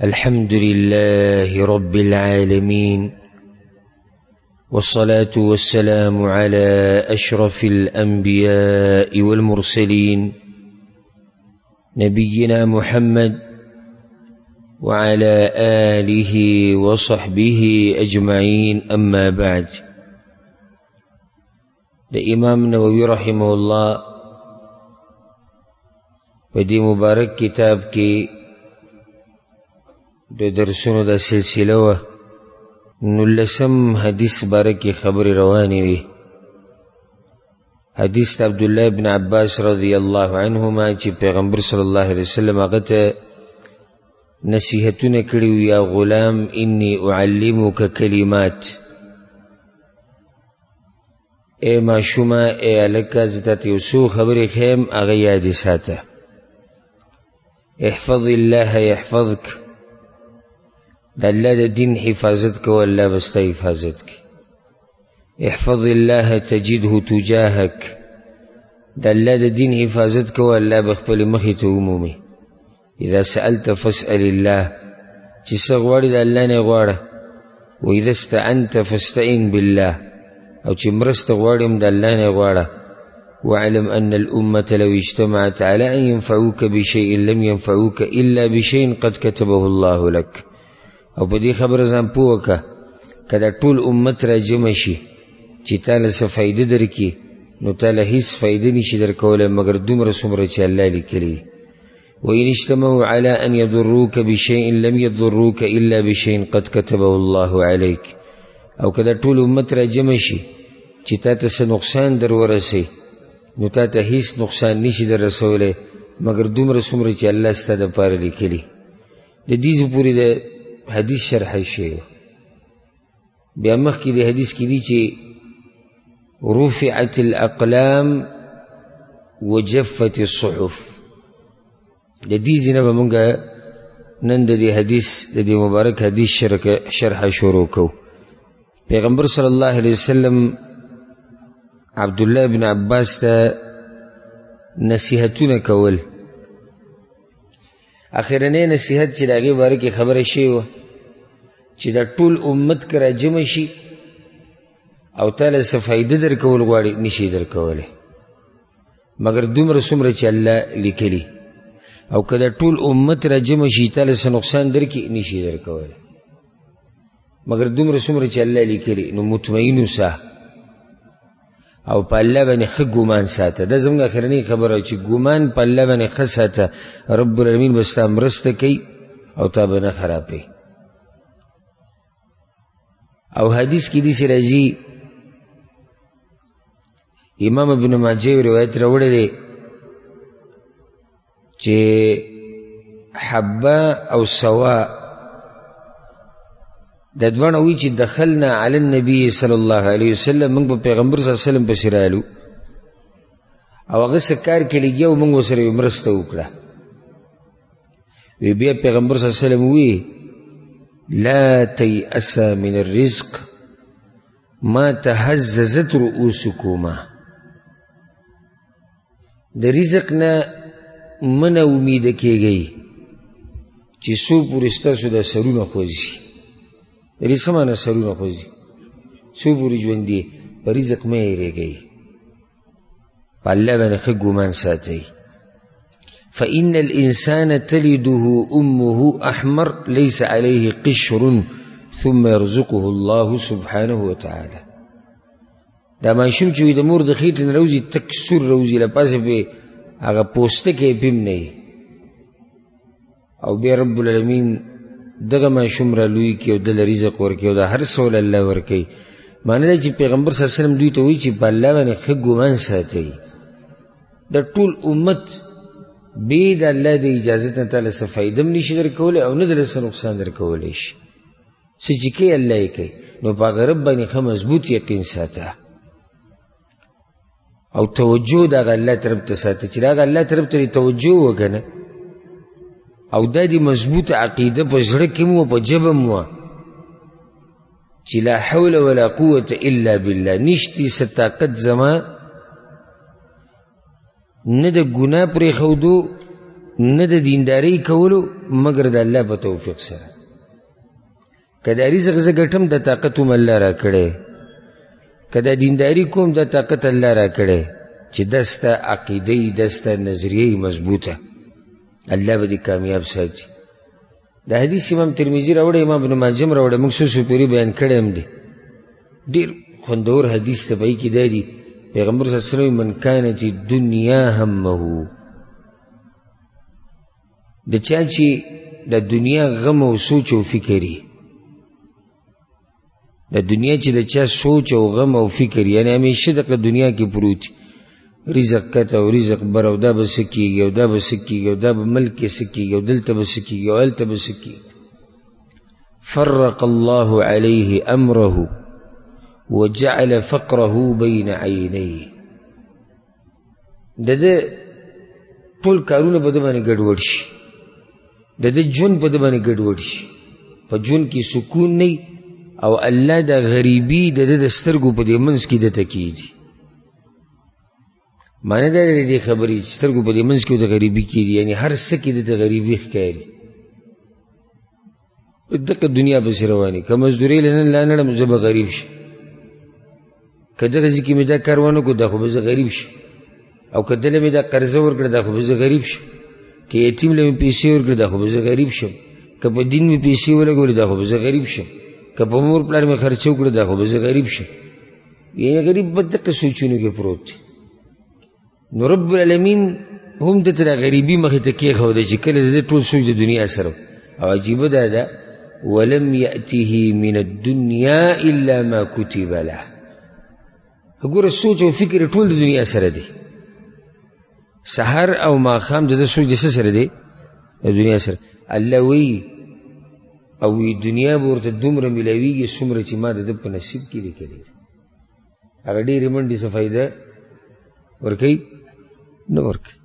الحمد لله رب العالمين، والصلاة والسلام على أشرف الأنبياء والمرسلين، نبينا محمد وعلى آله وصحبه أجمعين، أما بعد. د امام نووي رحمه الله په دې مبارک کتاب کې د درسونو دا سلسله وه. نولسم حدیث باره کې خبرې روانې وې. حدیث د عبدالله بن عباس رضی الله عنهما چې پیغمبر صلی الله علیه وسلم هغه ته نصیحتونه کړي وو، یا غلام انی اعلمک کلمات، ای ماشومه، ای هلکه، زه تا ته یو څو خبرې ښیم، هغه یادې ساته. احفظ الله یحفظک، د الله د دین حفاظت کوه، الله به ستا حفاظت کوي. احفظ الله تجده تجاهک، د الله د دین حفاظت کوه، الله به خپلې مخې ته ومومي. اذا سألت فاسأل الله، چې څه غواړې د الله نه غواړه. واذا استعنت فاستعن بالله، او چې مرسته غواړې هم د الله نه غواړه. واعلم أن الأمة لو اجتمعت على أن ينفعوك بشيء لم ينفعوك إلا بشيء قد كتبه الله لك. او په دې خبره ځان پوه که که دا ټول امت راجمع شي چې تا له څه فایده درکړي، نو تا له هیڅ فایده نشي درکولی مګر دومره څومره چې الله لیکلي. وإن اجتمعوا على أن يضروك بشيء لم يضروك إلا بشيء قد كتبه الله عليك. او که دا ټول امت راجمع شي چې تا ته څه نقصان در ورسوي، نو تا ته هیڅ نقصان نشي در رسولی مګر دومره څومره چې الله ستا دپاره لیکلي. د دې ځای پورې د حدیث شرح شوی. بیا مخکې د حدیث کې دي چې رفعت الاقلام وجفت الصحف. د دې ځای نه به مونږ نن د دې حدیث، د دې مبارک حدیث شرح شروع کوو. پیغمبر صلی الله علیه وسلم عبدالله بن عباس ته نصیحتونه کول. اخرنی نصیحت چې د هغې باره کې خبره شوې وه چې دا ټول امت که راجمع شي او تا له څه فایده درکول غواړي، نشي درکولی مګر دومره څومره چې الله لیکلي. او که دا ټول امت راجمع شي تا له څه نقصان درکړي، نشي درکولی مګر دومره څومره چې الله لیکلي. نو مطمئن اوسه او په الله باندې ښه ګمان ساته. دا زموږ اخرنۍ خبره چې ګمان په الله باندې ښه ساته، رب العالمین به ستا مرسته کوي او تا به نه خرابوي. او حدیث کې داسې راځي، امام ابن ماجه یو روایت راوړی دی چې حبه او سوا د دواړه وایي چې دخلنا علی النبي صلی الله علیه وسلم، موږ په پیغمبر صلی الله علیه وسلم پسې رالو او هغه څه کار کې لګیا و، موږ ورسره یو مرسته وکړه. وی بیا پیغمبر صلی الله علیه وسلم وی لا تیأس من الرزق ما تهززت رؤوسکما، د رزق نه مه نا امیده کېږئ چې څو پورې ستاسو دا سرونه خوځي. د دې څه معنا سرونه خوځي؟ څو پورې ژوندي په رزق مه یېرېږئ، په الله باندې ښه ګمان ساتئ. فإن الإنسان تلده أمه أحمر ليس عليه قشر ثم يرزقه الله سبحانه وتعالى. دا ماشوم چې وي د مور د خېټې نه راوځي تک سور راوځي، له پاسه پې هغه پوستکی یې پې هم نه وي، او بیا رب العالمین دغه ماشوم را لوی کړي او ده له رزق ورکوي او دا هر څه له الله ورکوي. معنی دا چې پیغمبر صلی الله علیه وسلم دوی ته وایي چې په الله باندې ښه ګمان ساتئ. د ټول امت بې د الله د اجازت نه تا له څه فایده هم نشي درکولی او نه د له څه نقصان درکولی شي. څه چې کوي الله یې کوي. نو په هغه رب باندې ښه مضبوط یقین ساته او توجه د هغه الله طرف ته ساته، چې د هغه الله طرف ته دې توجه وکړه او دا دې مضبوطه عقیده په زړه کې مو په ژبه مو وه چې لا حول ولا قوة الا بالله، نشتي څه طاقت زما نه د ګناه پرېښودو نه د دیندارۍ کولو مګر د الله په توفیق سره. که دا رزق زه ګټم دا طاقت هم الله راکړی، که دا دینداري کوم دا طاقت الله راکړی، چې دا ستا عقیده وي، دا ستا نظریه وي مضبوطه، الله به دې کامیاب ساتي. دا حدیث امام ترمذي راوړی، امام ابن ماجه هم راوړی، موږ څو څو پورې بیان کړی هم دی. ډېر خوندور حدیث ته په هغې کې دا دي، پیغمبر صلی الله علیه وسلم من کانت الدنیا همه، د چا چې د دنیا غم او سوچ او فکر وي، د دنیا چې د چا سوچ او غم او فکر، یعنی همیشه دغه دنیا کې پروت، رزق کته او رزق بر، او دا به څه کېږي او دا به څه کېږي او دا به ملک کې څه کېږي او دلته به څه کېږي او هلته به څه کېږي. فرق الله عليه أمره وجعل فقره بين عينيه. د ده ټول کارونه په ده باندې ګډوډ شي، د ده ژوند په ده باندې ګډوډ شي، په ژوند کې سکون نه او الله د غریبي د ده د سترګو په دې منځ کې ده ته کېږي. معنی دا دی د دې خبرې چې سترګو په دې منځ کې د غریبي کېږي، یعنې هر څه کې ده ته غریبي ښکاري. په دقه دنیا پسې روان یې، که مزدورۍ له نن لا نه ړم زه به غریب شم، که دغه ځای کې مې دا کار ونه کړو دا خو به زه غریب شم، او که دله مې دا قرضه ورکړه دا خو به زه غریب شم، که یتیم له مې پیسې ورکړې دا خو به زه غریب شم، که په دین مې پیسې ولګولې دا خو به زه غریب شم، که په مور پلار مې خرچه وکړه دا خو به زه غریب شم. یعنې غریب په دقه سوچونو کې پروت دی. نو رب العالمین هم ده ته دا غریبي مخې ته کېښوده چې کله د ده ټول سوچ د دنیا سره. او عجیبه دا ده، ولم یأته من الدنیا الا ما کتب له. ګوره سوچ او فکر ټول د دنیا سره دی، سهار او ماښام د ده سوچ د څه سره دی؟ د دنیا سره. الله وایي او وی دنیا به ورته دومره میلاویږي څومره چې ما د ده په نصیب کې لیکلې ده. هغه ډېرې منډې څه فایده ورکوي؟ نه ورکوي.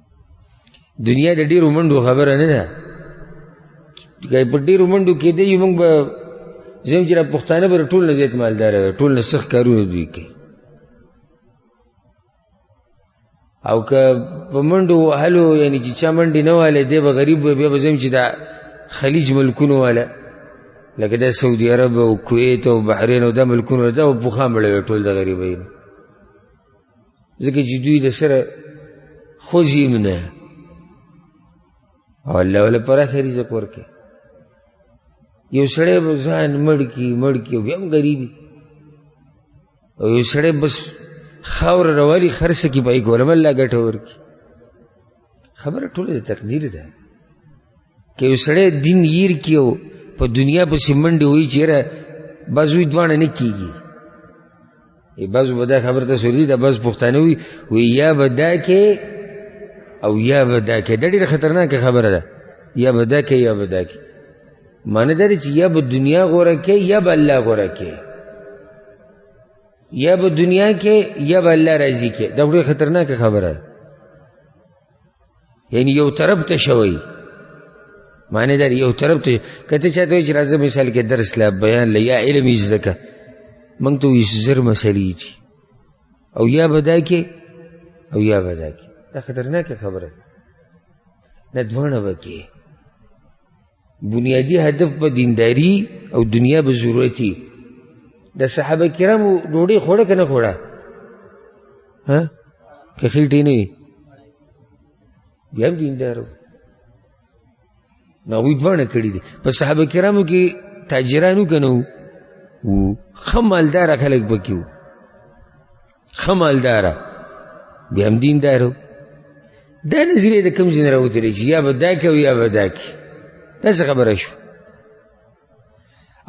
دنیا د ډېرو منډو خبره نه ده، که په ډېرو منډو کېدی یو موږ به زه هم چې را پښتانه به ټول نه زیات مالداره وي، ټول نه سخت کارونه دوی کوي. او که په منډو وهلو یعنې چې چا منډې نه والې دی به غریب وي، بیا به زه هم چې دا خلیج ملکونو واله لکه دا سعودي عرب او کویت او بحرین او دا ملکونو دا به پخوا مړه وي ټول د غریبۍ نه، ځکه چې دوی د سره خوځي هم نه، او الله وله پراخه رزق ورکوي. یو سړی به ځان مړ کړي مړ کړي بیا هم غریب وي، او یو سړی بس خاوره راوالي خرڅه کړي په هغې کې هم الله ګټه ورکړي. خبره ټوله د تقدیر ده. که یو سړی دین هېر کړي او په دنیا پسې منډې وهي چې یاره بعض وایي دواړه نه کېږي، بعضو به دا خبره تاسو اورېدلې ده، بعض پښتانه وایي وایي یا به دا کې او یا به دا کې. دا ډېره خطرناکه خبره ده، یا به دا کې یا به دا کې. معنی دا دی چې یا به دنیا غوره کې یا به الله غوره کې، یا به دنیا کې یا به الله راضي کې. دا ډېره خطرناکه خبره ده، یعنی یو طرف ته شوی. معنی دا دی یو طرف ته، که ته چاته وایې چې راځه مثال کې درس له بیان له یا علم یې زده کړه، موږ ته وایي زر مسلې دي، او یا به دا کې او یا به دا کې. دا خطرناکه خبره ده. نه دواړه به کې. بنیادي هدف به دینداری او دنیا به ضرورتي. د صحابه کرامو ډوډۍ خوړه که نه خوړه؟ ها که خېټې نه وي بیا هم دیندار وو. نو هغوی دواړه کړي دي. په صحابه کرامو کې تاجران وو که نه وو؟ ښه مالداره خلک پکې وو، ښه مالداره بیا هم دیندار وو. دا نظریه د کوم ځای نه راوتلې چې یا به دا کوي یا به دا کوي؟ دا څه خبره شوه؟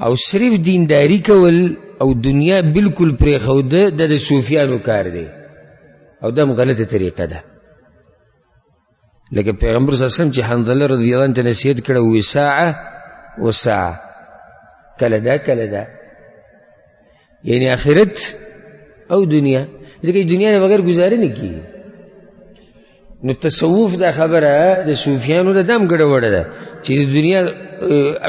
او صرف دینداری کول او دنیا بالکل پرېښوده دا د صوفیانو کار دی، او دا هم غلطه طریقه ده. لکه پیغمبر صلی الله علیه وسلم چې حنظله رضی الله عنه ته نصیحت کړی ووایي ساعه و ساعه، کله دا کله دا، یعنی آخرت او دنیا، ځکه دنیا نه بغیر ګزاره نه کېږي. نو تصوف دا خبره د صوفیانو ده، دا هم ګډه وډه ده چې د دنیا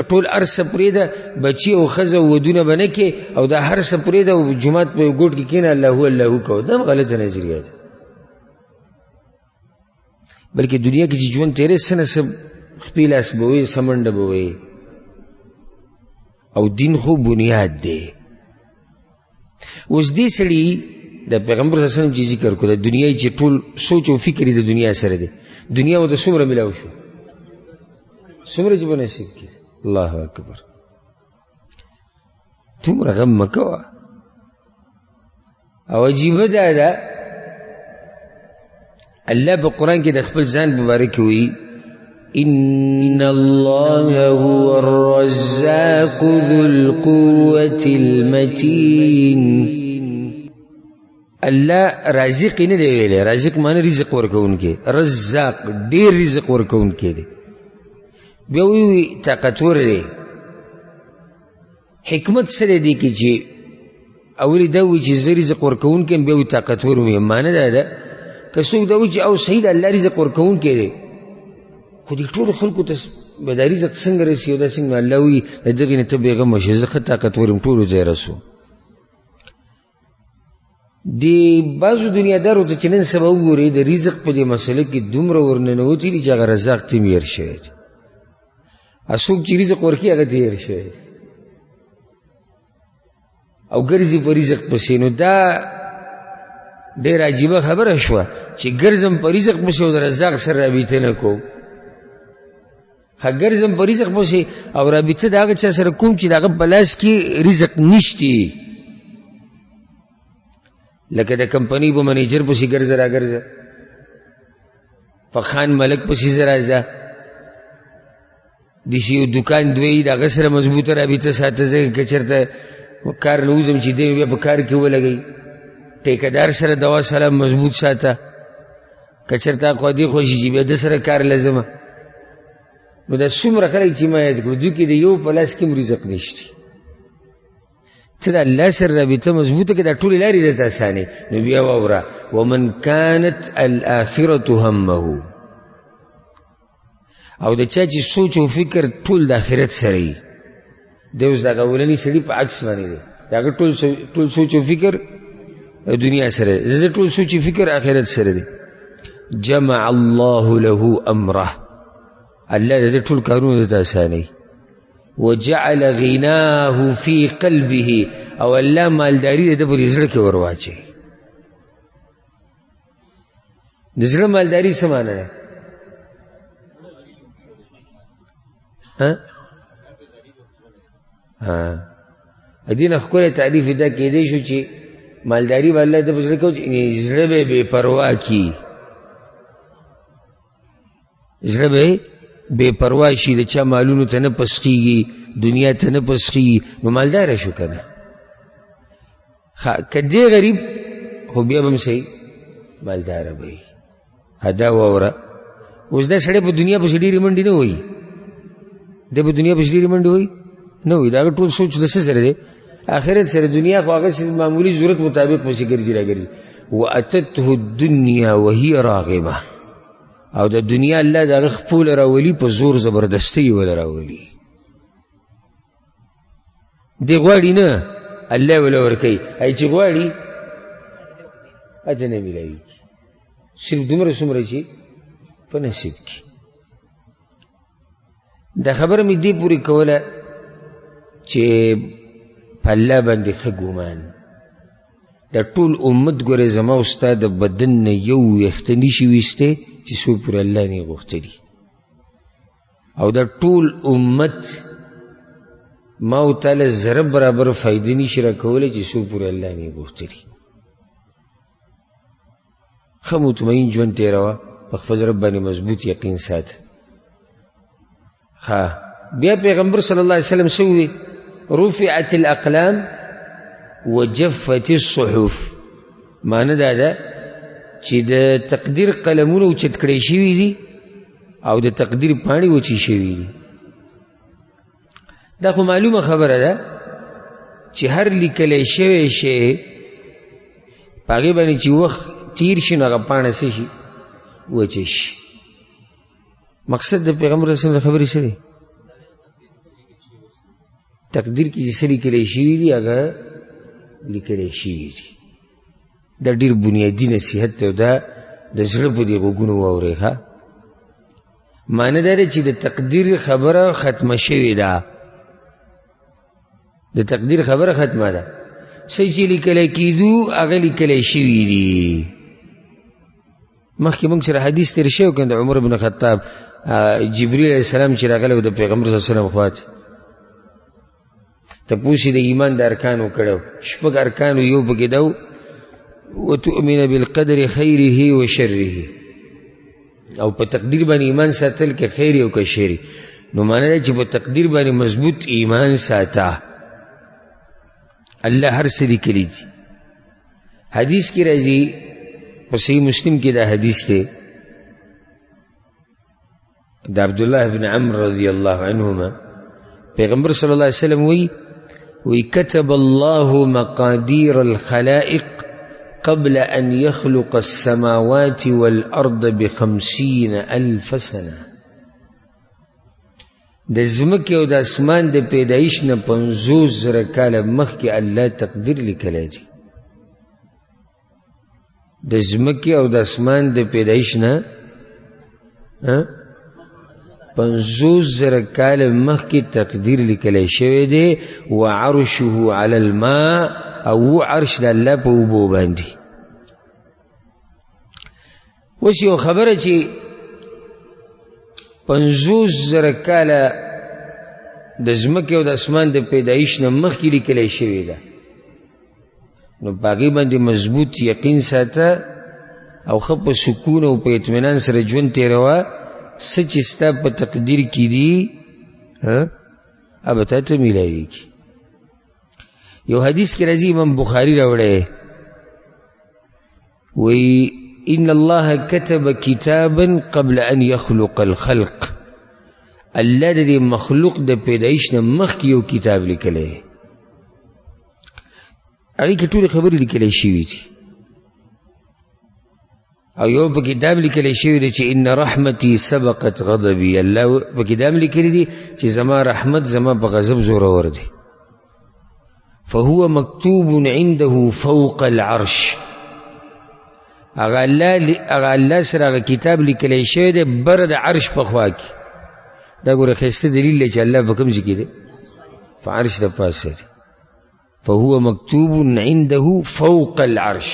ټول هر څه پرېږده، بچي او ښځه او ودونه به نه کې، او دا هر څه پرېږده او جومات په یو ګوټ کې کښېنه الله هو الله هو کوه. دا هم غلطه نظریه ده. بلکې دنیا کې چې ژوند تېرې، څه نه څه خپې لاس به وې، څه منډه به وې، او دین خو بنیاد دی. اوس دې سړي د پیغمبر صلی الله علیه وسلم چې ذکر کړو، د دنیا چې ټول سوچ او فکر یې د دنیا سره دی، دنیا ورته څومره میلاو شو، څومره چې په نصیب کې. الله اکبر، دومره غم مه کوه. او عجیبه دا ده، الله په قرآن کې د خپل ځان مبارک وایي إن الله هو الرزاق ذو القوة المتين. الله رازق نه دی ویلی، رازق معنی رزق ورکوونکی، رزاق ډېر رزق ورکوونکی دی. بیا وایي طاقتور دی. حکمت سره دی کې چې اولې دا وایي چې زه رزق ورکوونکی یم، بیا وایي طاقتور یم. معنی دا ده که څوک دا وایي چې او صحیح ده الله رزق ورکوونکی دی، خو دې ټولو خلکو ته به دا رزق څنګه رسي او دا څنګه؟ الله وایي د دغې نه ته بېغمه شې، زه ښه طاقتور یم، ټولو ته یې رسوم. دې بعضو دنیادارو ته چې نن سبا وګورې د رزق په دې مسله کې دومره ورننوتي دي چې هغه رزاق ته هم هېر شوی دی، څوک چې رزق ورکوي هغه ته هېر شوی دی او ګرځي په رزق پسې. نو دا ډېره عجیبه خبره شوه چې ګرځم په رزق پسې او د رزاق سره رابطه نه کوم. ښه، ګرځم په رزق پسې او رابطه د هغه چا سره کوم چې د هغه په لاس کې رزق نشتي، لکه د کمپنۍ په منیجر پسې ګرځه راګرځه، په خان ملک پسې ځه راځه، داسې یو دکان دوی د هغه سره مضبوطه رابطه ساته، ځکه که چېرته کار نه وځم چې دی بیا په کار کې ولګوي. ټیکهدار سره دوا سلام مضبوط ساته، که چېرته اخوا دې خوا شي چې بیا ده سره کار لازمه. نو دا څومره خلک چې ما یاد کړو، دوی کې د یو په لاس کې هم رزق نشته. ته د الله سره رابطه مضبوطه کړه، دا ټولې لارې درته اسانې. نو بیا واوره، ومن کانت الآخرة همه، او د چا چې سوچ او فکر ټول د آخرت سره وي، دی اوس دغه اولني سړي په عکس باندې دی، د هغه ټول سوچ او فکر دنیا سره دی، د ده ټول سوچ او فکر آخرت سره دی. جمع الله له امره، الله د ده ټول کارونه درته اسانوي. وجعل غناه في قلبه، او الله مالداري د ده په دې زړه کې ورواچوي. د زړه مالداري څه معنی ده؟ ها؟ ها، دې نه ښکلی تعریف دا کېدی شو چې مالداري به الله د په زړه کې واچوي، یعنې زړه به یې بې پروا کړي، زړه به یې بې پروا شي، د چا مالونو ته نه پسخېږي، دنیا ته نه پسخېږي، نو مالداره شو که نه. که دی غریب خو بیا به هم صحیح مالداره به وي. دا واوره، اوس دا سړی په دنیا پسې ډېرې منډې نه وهي، دی په دنیا پسې ډېرې منډې وهي نه وهي، د هغه ټول سوچ د څه سره دی؟ آخرت سره. دنیا خو هغه معمولي ضرورت مطابق پسې ګرځي راګرځي. واتته الدنیا وهي راغبه، او د دنیا الله د هغه خپو له راولي، په زور زبردستۍ یې وله راولي. دی غواړي نه، الله یې وله ورکوي، ای چې غواړي هلته نه میلاویږي، صرف دومره څومره چې په نصیب کې. دا خبره مې دې پورې کوله چې په الله باندې ښه ګمان، دا ټول امت ګورې زما او ستا د بدن نه یو ویښته نشي ویستی چې څو پورې الله نه یې غوښتلي، او دا ټول امت ما او تا له ذره برابر فایده نشي راکولی چې څو پورې الله نه یې غوښتلي. ښه مطمئن ژوند تېروه، په خپل رب باندې مضبوط یقین ساته. ښه، بیا پیغمبر صلی الله علیه وسلم څه وویل؟ رفعت الاقلام وجفت الصحف. معنی دا ده چې د تقدیر قلمونه اوچت کړی شوي دي او د تقدیر پاڼې وچې شوي دي. دا خو معلومه خبره ده چې هر لیکلی شوی شی په هغې باندې چې وخت تیر شي نو هغه پاڼه څه شي؟ وچه شي. مقصد د پیغمبر رسول الله خبرې څه دی؟ تقدیر کې چې څه لیکلی شوي دي هغه لیکلی شوي دي. دا ډېر بنیادي نصیحت دی او دا د زړه په دې غوږونو واورئ. ښه، معنی دا ده چې د تقدیر خبره ختمه شوې ده، د تقدیر خبره ختمه ده. څه چې لیکلی کېدو هغه لیکلی شوي دي. مخکې موږ سره حدیث تېر شوی که د عمر بن خطاب، جبریل علیه السلام چې راغلی و د پیغمبر صلی الله علیه وسلم خوا ته، تپوس یې د ایمان د ارکانو کړی، شپږ ارکانو یو پکې دا و وتؤمن بالقدر خیره و شره، او په تقدیر باندې ایمان ساتل که خیر او که شر. نو معنی دا چې په تقدیر باندې مضبوط ایمان ساته، الله هر څه لیکلي دي. حدیث کې راځي په صحیح مسلم کې دا حدیث دی د عبدالله بن عمرو رضی الله عنهما، پیغمبر صلی الله علیه وسلم وی كتب الله مقادير الخلائق قبل أن يخلق السماوات والأرض ب50 ألف سنة. د ځمکې او د اسمان د پیدایش نه 50,000 کاله مخکې الله تقدیر لیکلی دی. د ځمکې او د اسمان د پیدایش نه 50,000 کاله مخکې تقدیر لیکلی شوی دی. وعرشه علی الماء، او عرش د الله په اوبو باندې. اوس یو خبره چې 50,000 کاله د ځمکې او د اسمان د پیدایش نه مخکې لیکلی شوې ده، نو په هغې باندې مضبوط یقین ساته او ښه په سکون او په اطمینان سره ژوند تېروه. څه چې ستا په تقدیر کې دي هغه به تا ته میلاویږي. یو حدیث کې راځي، امام بخاري راوړی، وی إن الله كتب كتابا قبل أن يخلق الخلق. الله د دې مخلوق د پیدایش نه مخکې یو کتاب لیکلی، هغې کې ټولې خبرې لیکلی شوي دي. او یو په کتاب لیکلی شوی دی چې ان رحمتي سبقت غضبي، الله په کتاب لیکلی دی چې زما رحمت زما په غضب زورور دی. فهو مکتوب عنده فوق العرش. هغه الله سره هغه کتاب لیکلی شوی دی بر د عرش په خوا کې. دا ګوره ښایسته دلیل دی چې الله په کوم ځای کې دی؟ په عرش د پاسه دی. فهو مکتوب عنده فوق العرش.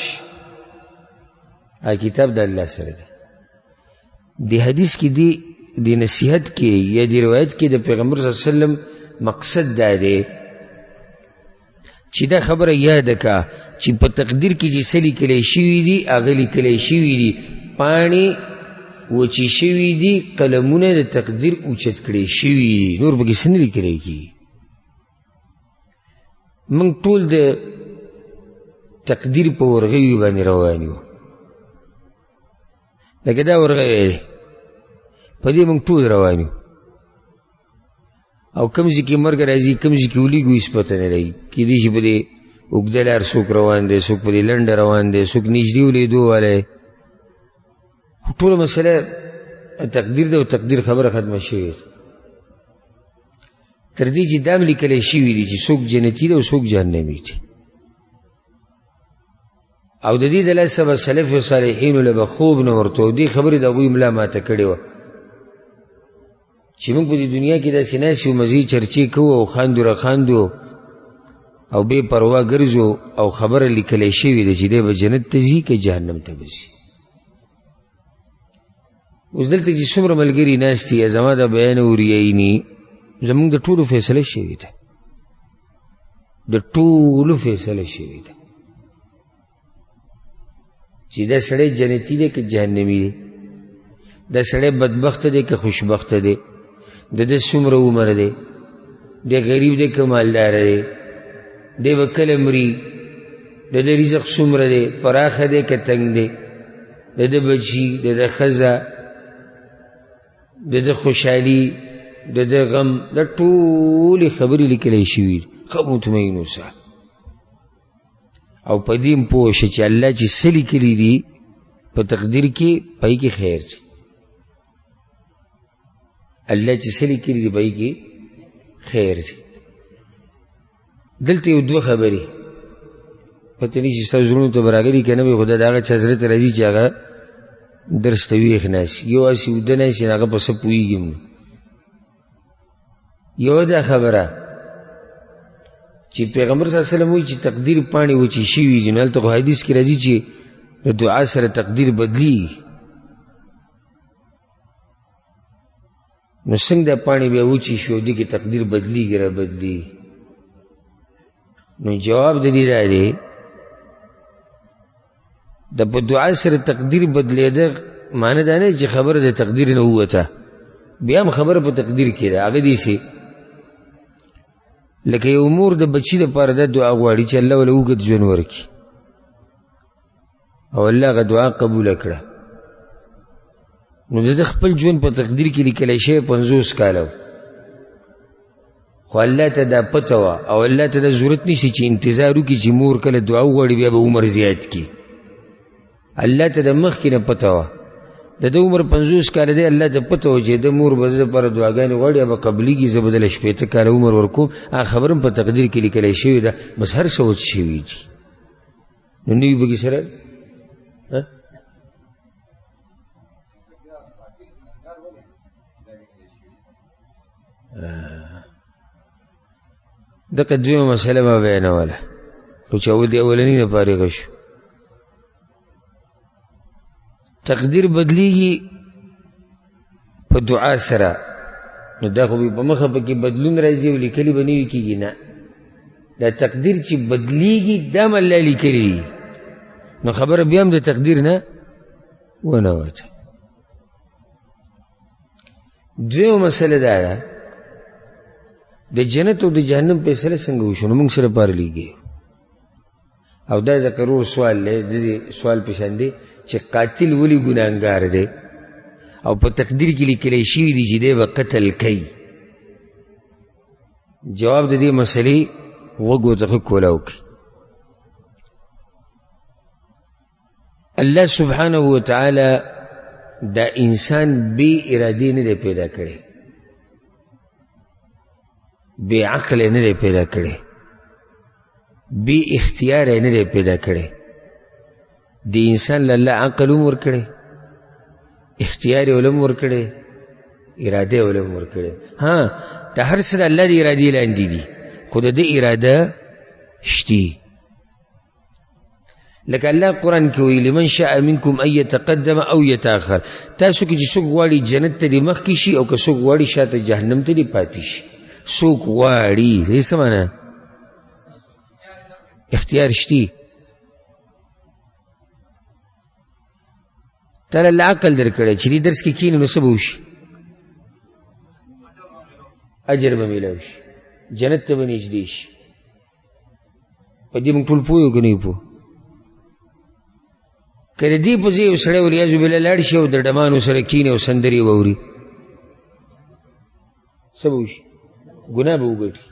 هغه کتاب د الله سره دی. د حدیث کې دی، د نصیحت کې یا د روایت کې د پیغمبر صلی الله علیه وسلم مقصد دا دی چې دا خبره یاده که چې په تقدیر کې چې څه لیکلی شوي دي هغه لیکلی شوي دي، پاڼې وچې شوي دي، قلمونه د تقدیر اوچت کړی شوي دي، نور پکې څه نه لیکلی کېږي. موږ ټول د تقدیر په ورغوي باندې روان یو، لکه دا ورغوی دی، په دې موږ ټول روان یو. او کوم ځای کې مرګ راځي، کوم ځای کې ولیږو، هېڅ پته نه لګي. کېدای شي په دې اوږده لار څوک روان دی، څوک په دې لنډه روان دی، څوک نږدې ولیدو والی. خو ټوله مسله تقدیر ده او تقدیر خبره ختمه شوې ده. تر دې چې دا هم لیکلی شوي دي چې څوک جنتي دی او څوک جهنمي دی. او د دې د لاسه به سلف او صالحینو له به خوب نه ورته، او دې خبرې د هغوی ملا ماته کړې وه چې موږ په دې دنیا کې داسې ناست یو، مزې چرچې کوو او خاندو را خاندو او بې پروا ګرځو، او خبره لیکلی شوې ده چې دی به جنت ته ځي که جهنم ته به ځي. اوس دلته چې څومره ملګري ناست دي، زما د بیان اوري عیني، زموږ د ټولو فیصله شوې ده، د ټولو فیصله شوې ده چې دا سړی جنتي دی که جهنمي دی، دا سړی بدبخته دی که خوشبخته دی، د ده څومره عمر دی، دی غریب دی که مالدار دی، دی به کله مري، د ده رزق څومره دی، پراخه دی که تنګ دی، د ده بچي، د ده ښځه، د ده خوشحالي، د ده غم، دا ټولې خبرې لیکلی شوي دي. ښه مطمئن اوسه او په دې هم پوه شه چې الله چې څه لیکلي دي په تقدیر کې، په هغې کې خیر دی. الله چې څه لیکلي دي په هغې کې خیر دی. دلته یو دوه خبرې پته نه چې ستاسو زړونو ته به راغلي که نه وي، خو دا د هغه چا زړه ته راځي چې هغه درس ته ویښ ناست، یو هسې ویده ناست، هغه په څه پوهېږي هم نه. یوه دا خبره چې پیغمبر صلی الله علیه وسلم وایي چې تقدیر پاڼې وچې شوي دي، نو هلته خو حدیث کې راځي چې د دعا سره تقدیر بدلیږي. نو څنګه دا پاڼې بیا وچې شو، دې کې تقدیر بدلیږي را بدلیږي؟ نو جواب د دې دا دی، د په دعا سره تقدیر بدلېده معنی دا نه چې خبره د تقدیر نه ووته، بیا هم خبره په تقدیر کې ده. هغه داسې لکه یو مور د بچي دپاره دا دعا غواړي چې الله وله اوږد ژوند ورکړي، او الله هغه دعا قبوله کړه، نو د ده خپل ژوند په تقدیر کې لیکلی شوی 50 کاله، خو الله ته دا پته وه او الله ته دا ضرورت نشي چې انتظار وکړي چې مور کله دعا وغواړي بیا به عمر زیات کړي. الله ته د مخکې نه پته وه، د ده عمر 50 کاله دی، الله ته پته وه چې د مور به د ده لپاره دعاګانې غواړي، به قبلېږي، زه به ده له 60 کاله عمر ورکوم. هغه خبره هم په تقدیر کې لیکلی شوې ده، بس هر څه وچ شوي دي. نو نوي به کې سره دغه دویمه مسله ما بیانوله، خو چې اول د اولني نه فارغه شو. تقدیر بدلیږي په دعا سره، نو دا خو به په مخه پکې بدلون راځي او لیکلي به نه وي کېږي. نه، دا تقدیر چې بدلیږي دا هم الله لیکلي دي، نو خبره بیا هم د تقدیر نه ونه وته. دویمه مسله دا ده، د جنت او د جهنم فیصله څنګه وشو؟ نو موږ سره پاره لیږي. او دا د قرور سوال دی، د دې سوال په شان دی چې قاتل ولې ګناهګار دی او په تقدیر کې لیکلی شوي دي چې دی به قتل کوي. جواب د دې مسلې غوږ ورته ښه کولاو کړي. الله سبحانه وتعالی دا انسان بې ارادې نه دی پیدا کړی، بې عقل نه دی پیدا کړی، بې اختیار نه دی پیدا کړی. د انسان له الله عقل هم ورکړی، اختیار یې هم ورکړی، اراده یې هم ورکړې. ها، د هر څه د الله د ارادې لاندې دي، خو د ده اراده شتي. لکه الله قرآن کې وایي لمن شاء منکم ان یتقدم او یتاخر، تاسو کې چې څوک غواړي جنت ته دې مخکې شي او که څوک غواړي شاته جهنم ته دې پاتې شي. څوک غواړي، دې څه معنا؟ اختیار شتي. تا له الله عقل درکړی چې دې درس کې کښېنې نو څه به وشي؟ اجر به میلاو شي، جنت ته به نږدې شي. په دې موږ ټول پوه یو که نه یو پوه؟ که د دې په ځای یو سړی والعیاذ بالله لاړ شي او د ډمانو سره کښېني او سندرې واوري، څه به وشي؟ ګناه به وګټي.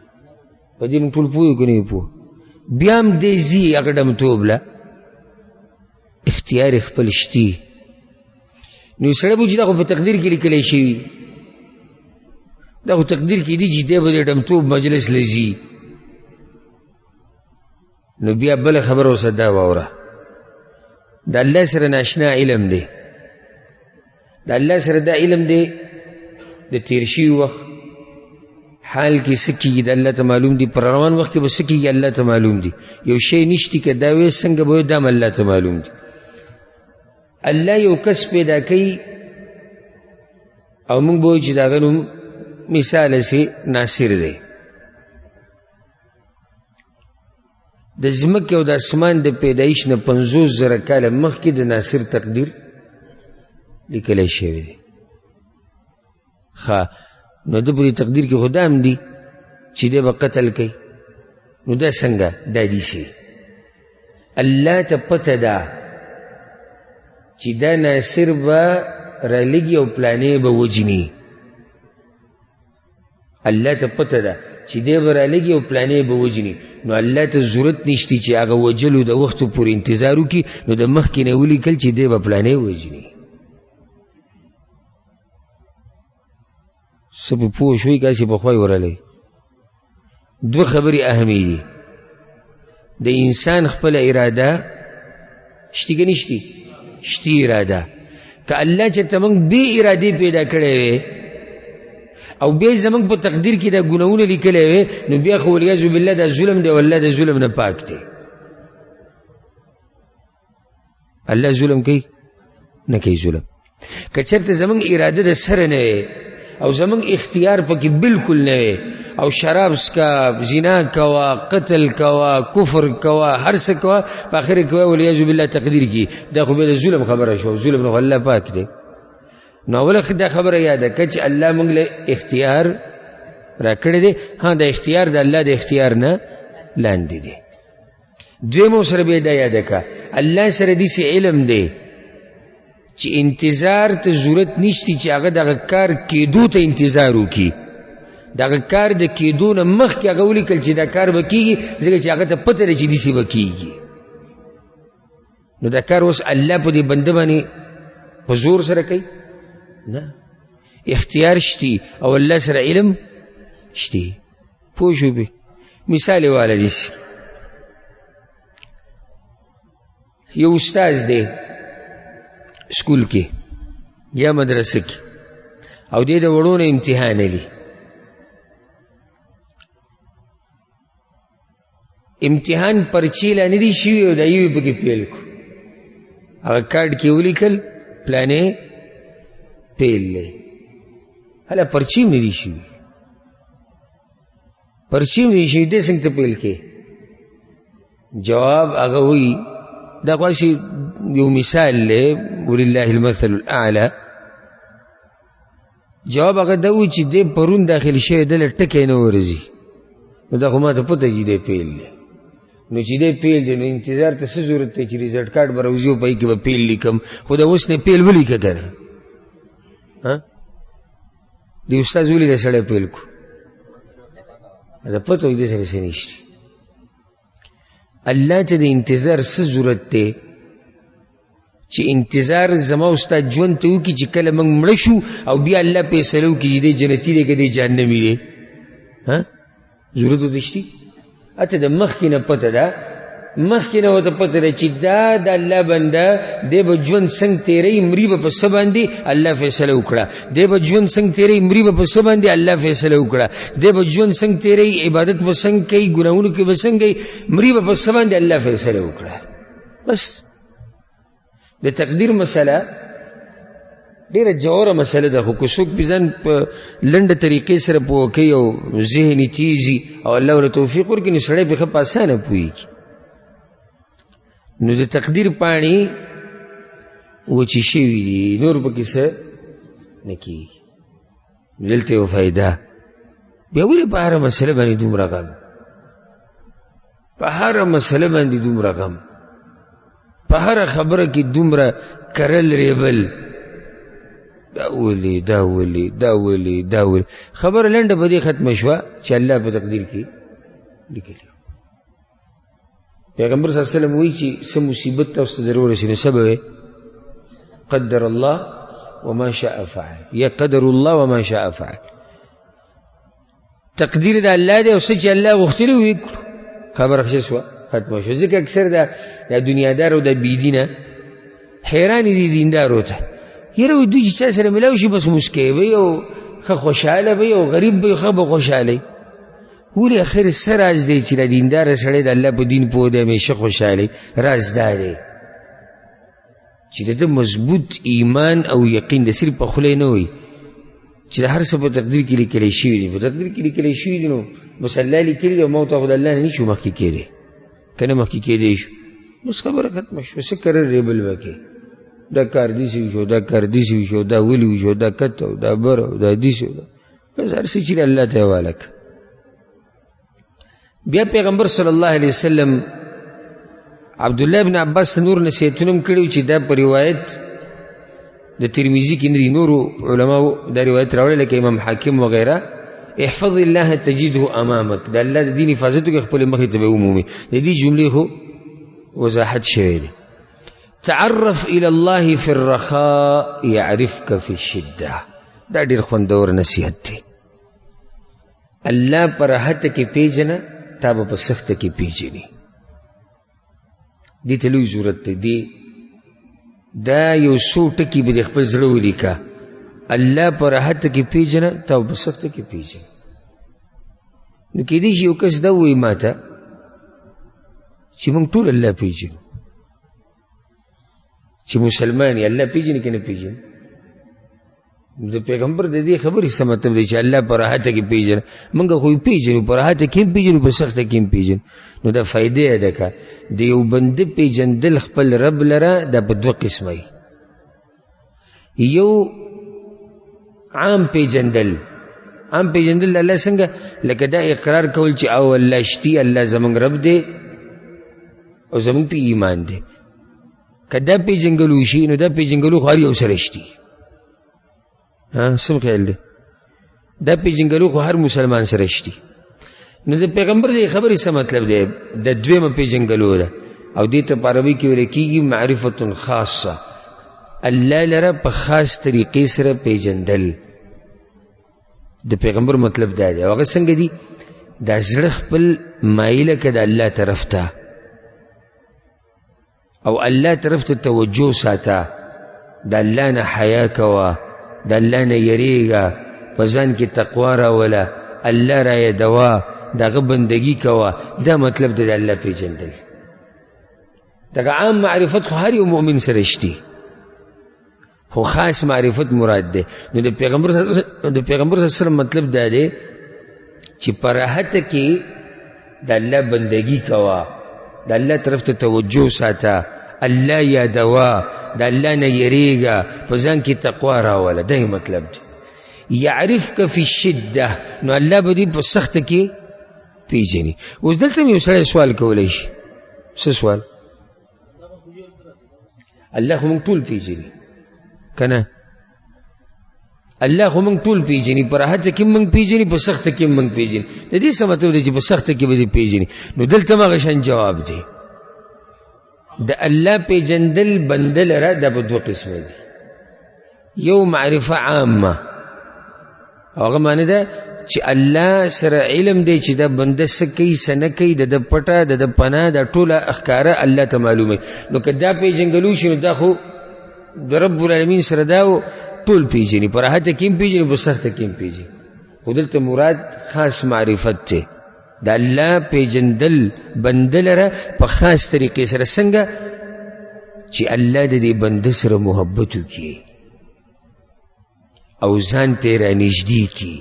په دې موږ ټول پوه یو که نه یو پوه؟ بیا هم دی ځي هغه ډمتوب له اختیار خپل شتي. نو یو سړی به چې دا خو په تقدیر کې لیکلی شوي، دا خو تقدیر کې دي چې دی به د ډمتوب مجلس له ځي. نو بیا بله خبره ورسره دا واوره، د الله سره ناشنا علم دی، د الله سره دا علم دی د تیر شوي وخت حال کې څه کېږي د الله ته معلوم دي، پر روان وخت کې به څه کېږي الله ته معلوم دي. یو شی نشتي که دا وې څنګه به وي دا هم الله ته معلوم دي. الله یو کس پیدا کوي او موږ به وایو چې د هغه نوم مثال هسې ناصر دی. د ځمکې او د اسمان د پیدایش نه 50,000 کاله مخکې د ناصر تقدیر لیکلی شوی دی. ښه، نو ده په دې تقدیر کې خو دا هم دي چې دی به قتل کوي. نو دا څنګه؟ دا داسې الله ته پته ده چې دا ناصر به رالږي او پلانې به وجني. الله ته پته ده چې دی به رالږي او پلانې به وجني. نو الله ته ضرورت نشته چې هغه وجلو د وخت پورې انتظار وکړي، نو د مخکې نه ولیکل چې دی به پلانې وجني. څه پې پوه شوئ که هسې پخوا یې ورغلی؟ دوه خبرې اهمې دي. د انسان خپله اراده شتي که نشتي؟ شتي اراده. که الله چېرته موږ بې ارادې پیدا کړی وی او بیا زموږ په تقدیر کې دا ګناهونه لیکلی وی، نو بیا خو والعیاذ بالله دا ظلم دی او الله د ظلم نه پاک دی. الله ظلم کوي؟ نه کوي ظلم. که چېرته زموږ اراده د سره نه وي او زموږ اختیار پکې بالکل نه وي، او شراب څکه، زنا کوه، قتل کوه، کفر کوه، هر څه کوه، په آخر کې وایي والعیاذ بالله تقدیر کړي، دا خو بیا د ظلم خبره شوه. ظلم نه خو الله پاک دی. نو اوله دا خبره یاده کړه چې الله موږ له اختیار راکړی دی. ها، دا اختیار د الله د اختیار نه لاندې دی. دویم سره بیا دا یاده کړه، الله سره داسې علم دی چې انتظار ته ضرورت نشته چې هغه دغه کار کېدو ته انتظار وکړي. دغه کار د کېدو نه مخکې هغه ولیکل چې دا کار به کېږي، ځکه چې هغه ته پته ده چې داسې به کېږي. نو دا کار اوس الله په دې بنده باندې په زور سره کوي؟ نه، اختیار شتي او الله سره علم شتي. پوه شو پې؟ مثال یې واله داسې یو استاد دی سکول کې یا مدرسه کې، او دی د وړو نه امتحان لري. امتحان پرچې لا نه دي شوي او دا یو یې پکې پیل کړو، هغه کارډ کې ولیکل پلانې پیل دی، هله پرچې هم نه دي شوي، پرچې هم نه دي شوي، دی څنګه ته پیل کې؟ جواب هغه وایي، دا خو هسې یو مثال دی، ولله المثل الاعلی. جواب هغه دا و چې دی پرون داخل شوی، دی له ټکی نه ورځي، نو دا خو ما ته پته چې دی پیل دی. نو چې دی پیل دی نو انتظار ته څه ضرورت دی چې ریزلټ کارډ به راوځي او په هغې کې به پیل لیکم، خو دا اوس نه پیل ولیکه که نه. دی استاد ولې دا سړی پیل کړو؟ دا پته وي دې سره څه نشته. الله ته د انتظار څه ضرورت دی چې انتظار زما او ستا ژوند ته وکړي چې کله موږ مړه شو او بیا الله فیصله وکړي چې دی جنتي دی که دی جهنمي دی؟ ها، ضرورت ورته شته؟ اته د مخکې نه پته ده، مخکې نه ورته پته ده چې دا د الله بنده دی به ژوند څنګه تېروي، مري به په څه باندې، الله فیصله وکړه. دی به ژوند څنګه تېروي، مري به په څه باندې، الله فیصله وکړه. دی به ژوند څنګه تېروي، عبادت به څنګه کوي، ګناهونو کې به څنګه کوي، مري به په څه باندې، الله فیصله وکړه. بس د تقدیر مسله ډېره ژوره مسله ده، خو که څوک پې ځان په لنډه طریقې سره پوه کوي او ذهن یې تېزي او الله ورته توفیق ورکړي، نو سړی پې ښه په اسانه پوهېږي. نو د تقدیر پاڼې وچې شوي دي، نور پکې څه نه کېږي. دلته یوه فایده بیا ولې په هره مسله باندې دومره غم، په هره مسله باندې دومره غم، په هره خبره کې دومره کرل ریبل، دا ولې دا ولې دا ولې دا ولې؟ خبره لنډه په دې ختمه شوه چې الله په تقدیر کې لیکلي. پیغمبر صلی الله علیه وسلم وایي چې څه مصیبت تاسو ته در ورسي نو څه به وایې؟ قدر الله وما شاء فعل، یا قدر الله وما شاء فعل. تقدیر د الله دی او څه چې الله غوښتلي وي کړو، خبره ښه شوه، ختمه شوه. ځکه اکثر دا دنیادار او دا بېدینه حیران دي دیندارو ته، یاره وایي دوی چې چا سره ملاو شي بس موسکی به او ښه خوشحاله به او غریب به ښه به خوشحاله وي. ولې اخر څه راز دی چې دا دینداره سړی د الله په دین پوه دی، همیشه خوشحاله وي؟ راز دا دی چې د ده مضبوط ایمان او یقین د صرف په خوله نه وي چې د هر څه په تقدیر کې لیکلی شوي دي، په تقدیر کې لیکلی شوي دي، نو بس الله لیکلي دي او ما ته خو د الله نه نشو مخکې کېدی، که نه مخکې کېدی شو بس خبره ختمه شوه. څه کرل ریبل به کې، دا کار داسې وشو، دا کار داسې وشو، دا ولې وشو، دا کته او دا بره او دا داسې او دا بس هر څه چې الله ته حواله کړه. بیا پیغمبر صلی الله علیه وسلم عبدالله ابن عباس نور نصیحتونه هم کړي چې دا په روایت د ترمذي کې نه دي، نورو علماو دا روایت راوړی لکه امام حاکم وغیره. احفظ الله تجده امامک، د الله د دین حفاظت وکړه خپلې مخې ته به ومومي. د دې جملې خو وضاحت شوی دی. تعرف الى الله في الرخاء يعرفك في الشدة، دا ډېر خوندور نصیحت دی. الله په راحت کې پیژنه، تا به په سخته کې پیژني. دې ته لوی ضرورت دی. دې دا یو څو ټکي به د خپل زړه ولیکه. الله په راحت کې پیژنه، تا په سخته کې پیژنه. نو کېدای شي یو کس دا ووایي ما ته چې موږ ټول الله پیژنو، چې مسلمان یې الله پیژني که نه پیژني؟ د پیغمبر د دې خبرې څه مطلب دی چې الله په راحته کې پیژنه؟ موږ خو یې پیژنو، په راحته کې هم پیژنو، په سخته کې هم پیژنو. نو دا فایده یې ده که د یو بنده پیژندل خپل رب لره دا په دوه قسمه وي. یو عام پیژندل، عام پیژندل د الله څنګه؟ لکه دا اقرار کول چې او الله شتي، الله زموږ رب دی او زموږ په ایمان دی. که دا پیژنګلو شي نو دا پیژنګلو خو هر یو سره شتي. ها څه خیال دی؟ دا پیژنګلو خو هر مسلمان سره شتي. نو د پیغمبر دې خبرې څه مطلب دی؟ د دویمه پیژنګلو ده، او دې ته په عربي کې ویل کېږي معرفة خاصه، الله لره په خاص طریقې سره پیژندل. د پیغمبر مطلب دا دی. او هغه څنګه دي؟ دا زړه خپل مایله که د الله طرف ته، او الله طرف ته توجه ساته، د الله نه حیا کوه، د الله نه یریږه، په ځان کې تقوا راوله، الله را یادوه، د هغه بندګي کوه. دا مطلب دی د الله پیژندل. دغه عام معرفت خو هر یو مؤمن سره شتي، خو خاص معرفت مراد دی. نو د پیغمبر صلی الله علیه وسلم مطلب دا دی چې په راحت کې د الله بندگی کوه، د الله طرف ته توجه ساته، الله یادوه، د الله نه یریږه، په ځان کې تقوا راوله. دا یې مطلب دی. یعرفک فی الشده، نو الله به دې په سخته کې پیژني. اوس دلته هم یو سړی سوال کولی شي. څه سوال؟ الله خو موږ ټول پیژني که نه؟ الله خو موږ ټول پیژني، په راحت کې موږ پیژني، په سخته کې موږ پیژني. د دې څه مطلب دی چې په سخته کې به دې پیژني؟ نو دلته هم هغه شان جواب دی. د الله پیژندل بنده لره دا په دوه قسمه دي. یو معرفه عامه، او هغه معنی ده چې الله سره علم دی چې دا بنده څه کوي څه نه کوي، د ده پټه د ده پناه دا ټوله ښکاره الله ته معلومه. نو که دا پیژنګلو شي نو دا خو د رب العالمین سره دا ټول پیژني، په راحته کې هم پیژني، په سخته کې هم پیژني. خو دلته مراد خاص معرفت دی، د الله پیژندل بنده لره په خاص طریقې سره. څنګه؟ چې الله د دې بنده سره محبت وکړي او ځان ته یې رانږدې کړي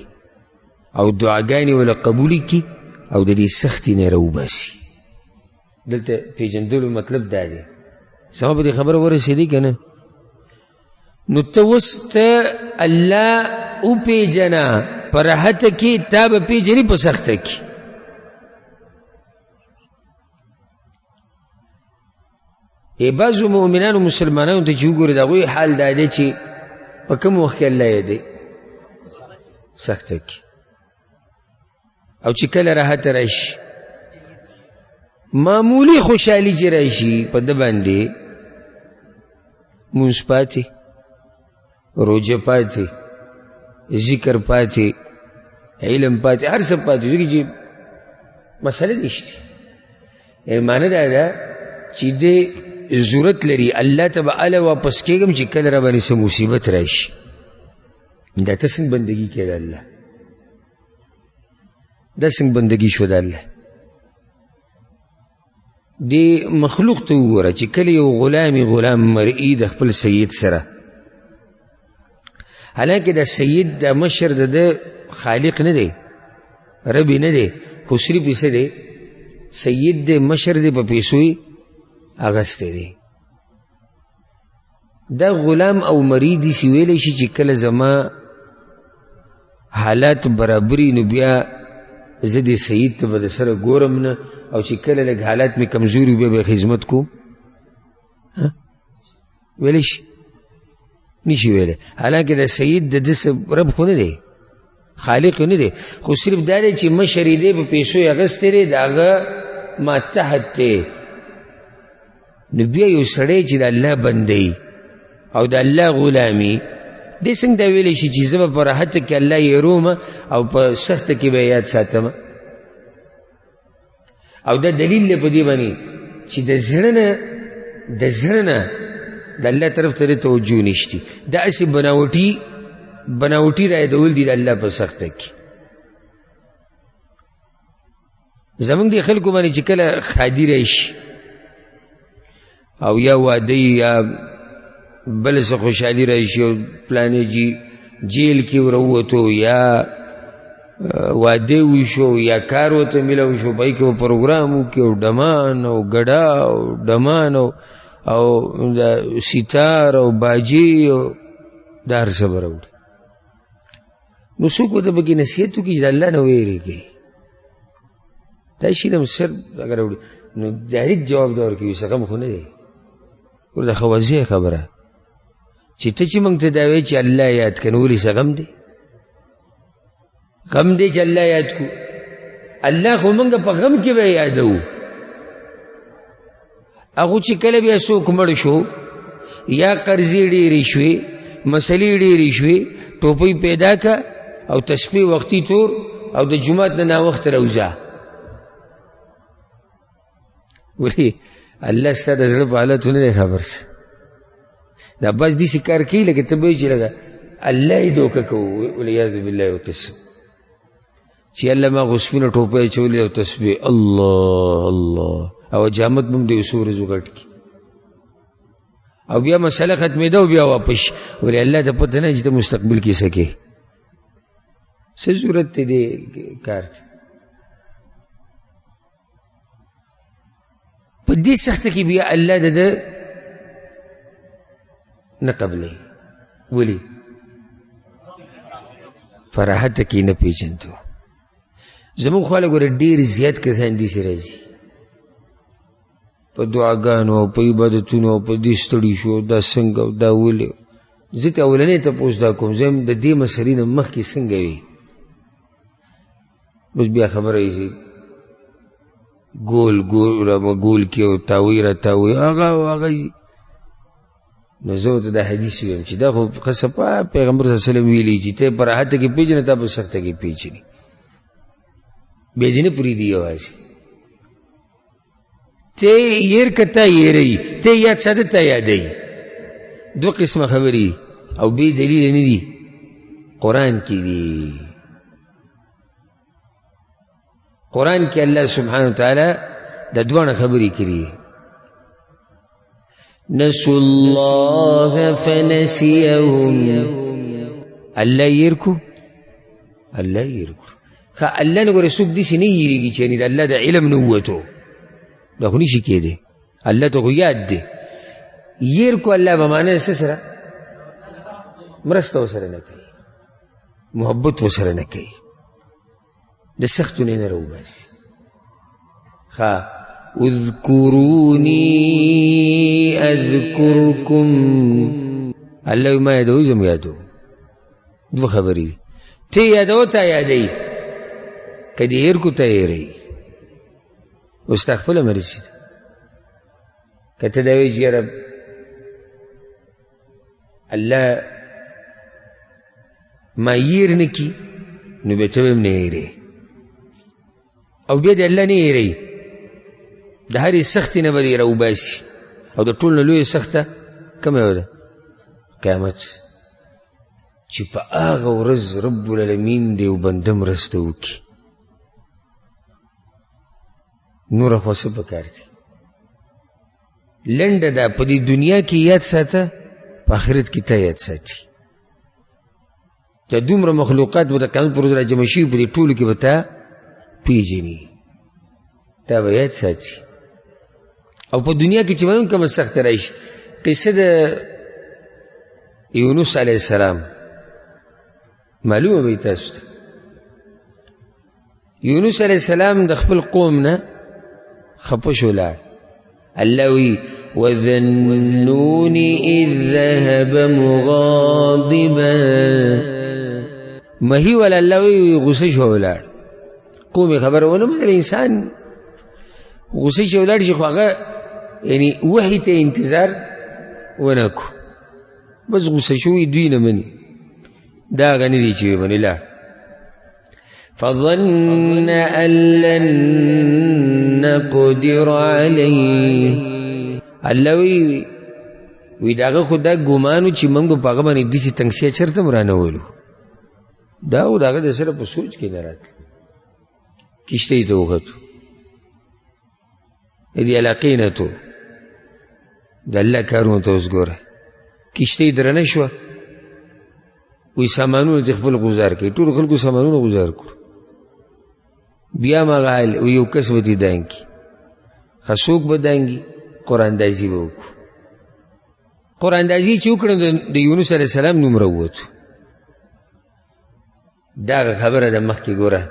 او دعاګانې ورله قبولې کړي او د دې سختې نه راوباسي. دلته پیژندلو مطلب دا دی. زما په دې خبره ورسېدې که نه؟ نو ته اوس ته الله وپېژنه، په راحته کې تا به پېژني، په سخته کې. ای بعضو مؤمنانو مسلمانانو ته چې وګورې د هغوی حال دا دی چې په کوم وخت کې الله یې دی؟ سخته کې. او چې کله راحت راشي، معمولي خوشحالي چې راشي په ده باندې، مونځ پاتې، روژه پاتې، ذکر پاتې، علم پاتې، هر څه پاتې، ځکه چې مسله نشته. یعنې معنی دا ده چې دی ضرورت لري الله ته به هله واپس کېږم چې کله را باندې څه مصیبت راشي. دا ته څنګه بندګي کوې د الله؟ دا څنګه بندګي شوه د الله؟ دې مخلوق ته وګوره چې کله یو غلامي غلام مرئی د خپل سید سره، حالانکه د سید د مشر د ده خالق نه دی، رب نه دی، خو صرف یې څه دی؟ سید دی، مشر دی، په پیسو یې اخیستی دی. دا غلام او مری داسې ویلی شي چې کله زما حالات برابري نو بیا زه دې سید ته به د سره ګورم نه، او چې کله لږ حالات مې کمزوري بیا به خدمت کوم. ویلی شي؟ نشي ویلی. حالانکه د سید د ده څه رب خو نه دی، خالق نه دی، خو صرف دا دی چې مشر یې دی، په پیسو یې اخیستی دی، د هغه ماتحت دی. نو بیا یو سړی چې د الله بنده او د الله غلامي دی، څنګه دا ویلی شي چې زه به په راحت کې الله یروم او په سخته کې به یاد ساتم؟ او دا دلیل دی په دې باندې چې د زړه نه د الله طرف ته د توجه نشتي. دا هسې بناوټي بناوټي رایادول دي د الله په سخته کې. زمونږ دې خلکو باندې چې کله ښادي راشي او یا واده یا بل څه خوشحالي راشي او پلانې جي جیل کې ورووتو یا واده وشو یا کار ورته میلاو شو، په هغې کې به پروګرام وکړي او ډمان او ګډا او ډمان او سیتار او باجې او دا هر څه به راوړي. نو څوک ورته پکې نصیحت وکړي چې د الله نه ویرېږئ، دا شي نه سر هغه راوړي، نو ډایرکټ جواب دا ورکوي څه غم خو نه دی. ګوره دا ښه واضح خبره چې ته چې موږ ته دا وایې چې الله یاد کړه، نو ولې څه غم دی؟ غم دی چې الله یاد کړو. الله خو موږ په غم کې به یادوو. هغه چې کله بیا څوک مړ شو یا قرضې ډېرې شوې، مسلې ډېرې شوې، ټوپۍ پیدا که او تسبیح وختي تور او د جومات نه ناوخته راوځه. ولې الله ستا د زړه په حالتو نه دی خبر څه. دا بس داسې کار کوي لکه ته به وایې چې لکه الله یې دوکه کوو، والعیاذ بالله یو قسم چې الله ما خو سپینه ټوپۍ اچولې او تسبیح الله الله او جامت به هم د یو څو ورځو غټ کړي او بیا مسله ختمېده او بیا واپس شي. ولې الله ته پته نه چې ته مستقبل کې څه کوې، څه ضرورت دی دې کار ته. په دې سخته کې بیا الله د ده نه قبلوي. ولې؟ په راحته کې نه پېژندو. زموږ خواله ګوره ډېر زیات کسان داسې راځي په دعاګانو او په عبادتونو او په دې ستړي شو، دا څنګه او دا ولې. زه ته اولنی تپوس دا کوم، زه د دې مسلې نه مخکې څنګه وي؟ بس بیا خبره یې چې ګول ګول را ګول کې او تاوی را تاوی هغه او هغه. نو زه ورته دا حدیث ویم چې دا خو ښه صفا پیغمبر صلی الله علیه وسلم ویلي چې ته په راحته کې پېژنې، تا په سخته کې پېژني، بیا دې نه پرېږدي یوازې. ته یېر که تا یېروي، ته یاد ساته تا یادوي. دوه قسمه خبرې او بې دلیله نه دي، قرآن کې دي. قرآن کې الله سبحانه وتعالی د دواړه خبرې کړي. نسوا الله فنسيهم. الله یې کو، الله یې کو. ښه الله نه ګوره څوک داسې نه یېرېږي چې یعنې د الله د علم نه ووتو، دا خو نشي کېدی. الله ته خو یاد دی. یېر کو الله به معنی څه سره مرسته ورسره نه کوي، محبت ورسره نه کوي، د سختو نه نه راوباسي. ښه اذکروني اذکرکم. الله ما یادوي زه هم یادوم. دوه خبرې دي، ته یادوه تا یادوي، که دې هېر کړو تا هېروي. اوس ستا خپله مرضي ده. که ته دا وایې چې یاره الله ما هېر نه کړي، نو بیا ته به هم نه هېرې، او بیا دې الله نه هېروي. د هرې سختې نه به دې راوباسي، او د ټولو نه لویه سخته کومه یوه ده؟ قیامت، چې په هغه ورځ رب العالمین د یو بنده مرسته وکړي. نوره خو څه پکار دي؟ لنډه ده، په دې دنیا کې یاد ساته، په آخرت کې تا یاد ساتي. دا دومره مخلوقات به د قیامت پر ورځ راجمع شوي، په دې ټولو کې به تا پېژني، تا به یاد ساتي. او په دنیا کې چې به هم کومه سخته راشي، قصه د یونس علیه السلام معلومه به تاسو ته. یونس علیه السلام د خپل قوم نه خفه شو لاړ. الله وی وذنون اذ ذهب مغاضبا. مهي ولا الله وی غصه شو ولاړ. قوم یې خبره ونه منله. انسان غصه شو ولاړ شي، خو هغه یعنی وحي ته انتظار ونه کړو، بس غصه شوی دوی نه مني، دا هغه نه دي چې ومني. لاړ. فظن أن لن نقدر عليه. الله وی وایي د هغه خو دا ګمان و چې موږ به په هغه باندې داسې تنګسیا چېرته هم رانه ولو. دا خو د هغه د سره په سوچ کې نه راتله. کښتۍ ته وختو، د دې علاقې نه ته د الله کارونو ته اوس ګوره. کښتۍ درنه شوه، وایي سامانونه ترې خپل ګوزار کوي. ټولو خلکو سامانونه ګوزار کړو. بیا هم هغه حال، وایي یو کس به ترې دانګي، ښه څوک به دانګي؟ قراندازي به وکړو. قراندازي چې وکړه د یونس علیه السلام نوم راووتو. دا هغه خبره ده مخکې ګوره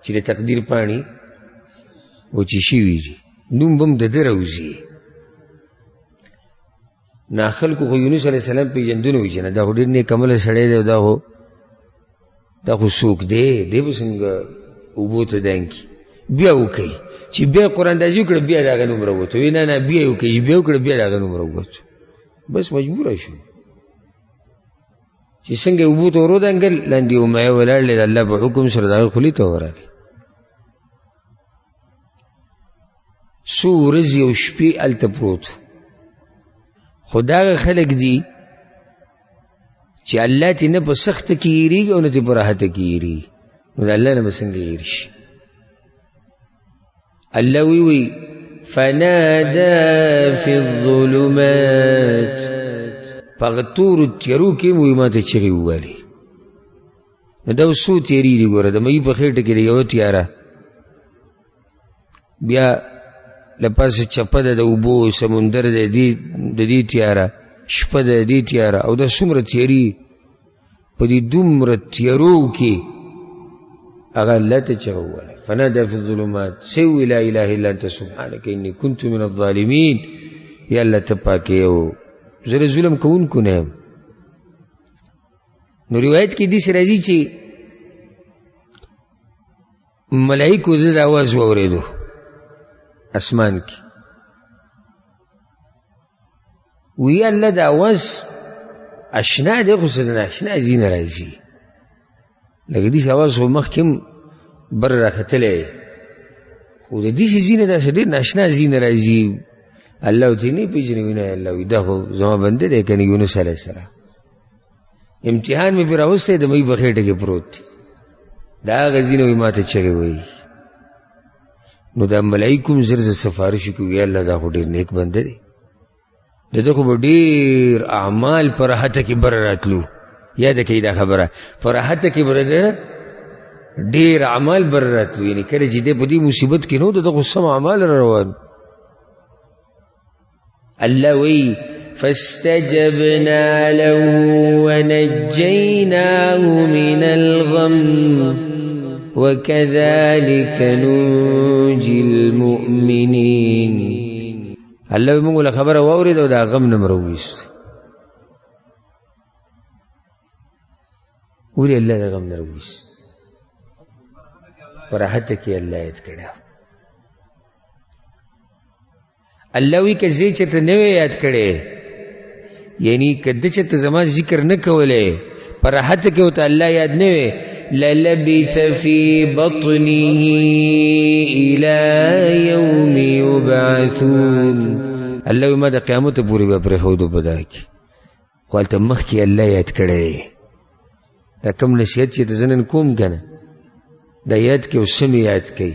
چې د تقدیر پاڼې وچې شوي دي، نوم به هم د ده راوځي. نا خلکو خو یونس علیه السلام پېژندونه وي چې نه دا خو ډېر نېک عمله سړی دی، دا خو څوک دی، دی به څنګه اوبو ته دانګي. بیا وکړي چې بیا قراندازي وکړه، بیا د هغه نوم راووتو. وایي نه نه بیا یې وکړي چې بیا وکړه، بیا د هغه نوم راووتو. بس مجبوره شو چې څنګه یې اوبو ته ور ودانګل، لاندې یو مایع ولاړ دی، د الله په حکم سره د هغه خولې ته ورغی. څو ورځې او شپې هلته پروت و. خو دغه خلک دي چې الله ترې نه په سخته کې هېرېږي او نه ترې په راحته کې هېرېږي، نو د الله نه به څنګه هېر شي؟ الله وی وی فنادى في الظلمات، په هغه تورو تیارو کې هم وایي ما ته چغې ووهلې. نو دا اوس څو تیارې دي؟ ګوره د مۍ په خېټه کې د یوه تیاره، بیا له پاسه چپه ده د اوبو سمندر دی، د دې تیاره، شپه ده د دې تیاره، او دا څومره تیارې. په دې دومره تیارو کې هغه الله ته چغه ووهله، فنادى في الظلمات، څه وویل؟ لا اله الا انت سبحانك اني كنت من الظالمين. یا الله ته پاک یې او زه د ظلم کوونکو نه یم. نو روایت کې داسې راځي چې ملایکو د ده اواز واورېدو اسمان کې، وی الله دا اواز اشنا دی خو څه د ناشنا ځای نه راځي، لکه داسې اواز خو مخکې هم بر راختلی، خو د داسې ځای نه داسې ډېر ناشنا ځای نه راځي. الله ورته نه پېژني. وایي نه الله، وایي دا خو زما بنده دی که نه یونس علیه السلام. امتحان مې پرې راوستی، د مۍ په خېټه کې پروت دی، د هغه ځای نه وایي ما ته چغې وایي. نو دا ملایکو هم زر زر سفارش وکړي، وایي الله دا خو ډېر نیک بنده دی، د ده خو به ډېر اعمال په راحته کې بره راتلو. یاده کوي دا خبره، په راحته کې به د ده ډېر اعمال بره راتلو، یعنې کله چې دی په دې مصیبت کې نه و، د ده خو سم اعمال را روان. الله وی فاستجبنا له ونجيناه من الغم وكذلك ننجي المؤمنين. الله وی موږ له خبره واورېده او د غم نه مو راوویست. ولې الله د غم نه راوویست؟ په راحته کې الله یاد کړی. الله وی که زه چېرته نه وی یاد کړی، یعنی که ده چېرته زما ذکر نه کولی، په راحت کې ورته الله یاد نه وی، للبث فی بطنه الی یوم یبعثون. الله وی ما د قیامت پورې به پرېښودو په دغه کې، خو هلته مخکې الله یاد کړی. دا کوم نصیحت چې ته زه نن کوم که نه، دا یاد کړئ او سم یې یاد کړئ.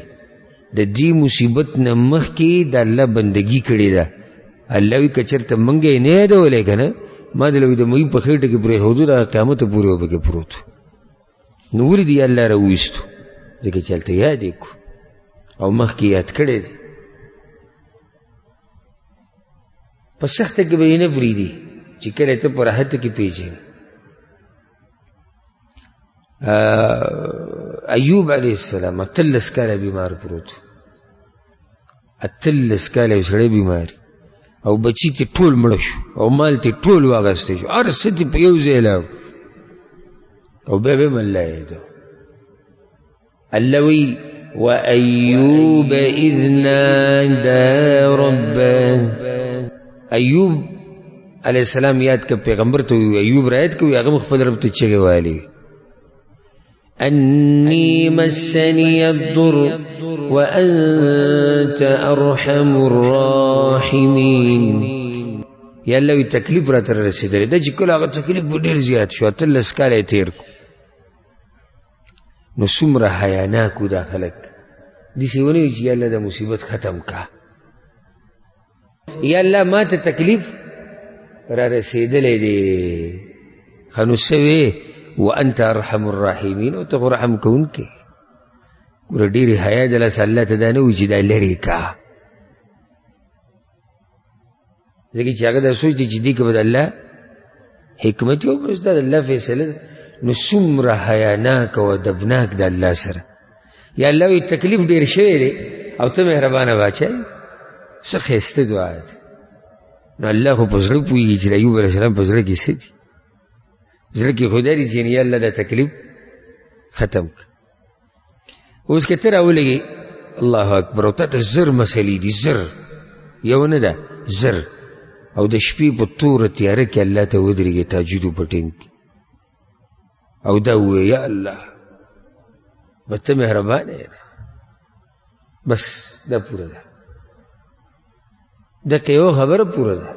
د دې مصیبت نه مخکې د الله بندګي کړې ده. الله وایي که چېرته موږ یې نه یادولی که نه، ما دله وایي د مۍ په خېټه کې پرېښودو، د قیامته پورې به پکې پروت. نو ولې دې الله راوویستو؟ ځکه چې هلته یاد یې کړو او مخکې یاد کړی دی. په سخته کې به یې نه پرېږدي چې کله ته په راحت کې پېژنې. ایوب علیه السلام 18 کاله بیمار پروت، 18 کاله یو سړی بیمار او بچي ترې ټول مړه شو او مال ترې ټول واخیستی شو، هر څه ترې په یو ځای لاړ، او بیا به هم الله یادوه. الله وایي وأيوب إذ نادى ربه. ایوب علیه السلام یاد که پیغمبر ته وایي، ایوب را یاد کوي، هغه هم خپل رب ته چغې والي، أني مسني الضر وأنت أرحم الراحمين. یا الله وی تکلیف راته رسېدلی دا چې کله هغه تکلیف به ډېر زیات شو، 18 کاله یې تېر کړو. نو څومره حیاناک وو دا خلک، داسې ونه وي چې یا الله دا مصیبت ختم کا، یا الله ما ته تکلیف را رسېدلی دی. ښه نو څه وې؟ وانت ارحم الراحمین، او ته خو رحم کوونکی. ګوره ډېرې حیا د لاسه الله ته دا نه وایي چې دا لرې کا، ځکه چې هغه دا سوچ دی چې دې کې به د الله حکمت یو، بس دا د الله فیصله ده. نو څومره حیاناک او ادبناک د الله سره، یا الله وایي تکلیف ډېر شوی دی او ته مهربانه باچا یې. څه ښایسته دعا ده. نو الله خو په زړه پوهېږي چې د ایوب علیه السلام په زړه کې څه دي. زړه کې خو دا دي چې یا الله دا تکلیف ختم کړه. اوس که ته راولګې الله اکبر، او تا ته 1000 مسلې دي، 1000، یو نه ده 1000، او د شپې په توره تیاره کې الله ته ودرېږې تهجدو په ټیم کې، او دا ووایې یا الله بس ته مهربانه یې، بس دا پوره ده، دقه یوه خبره پوره ده،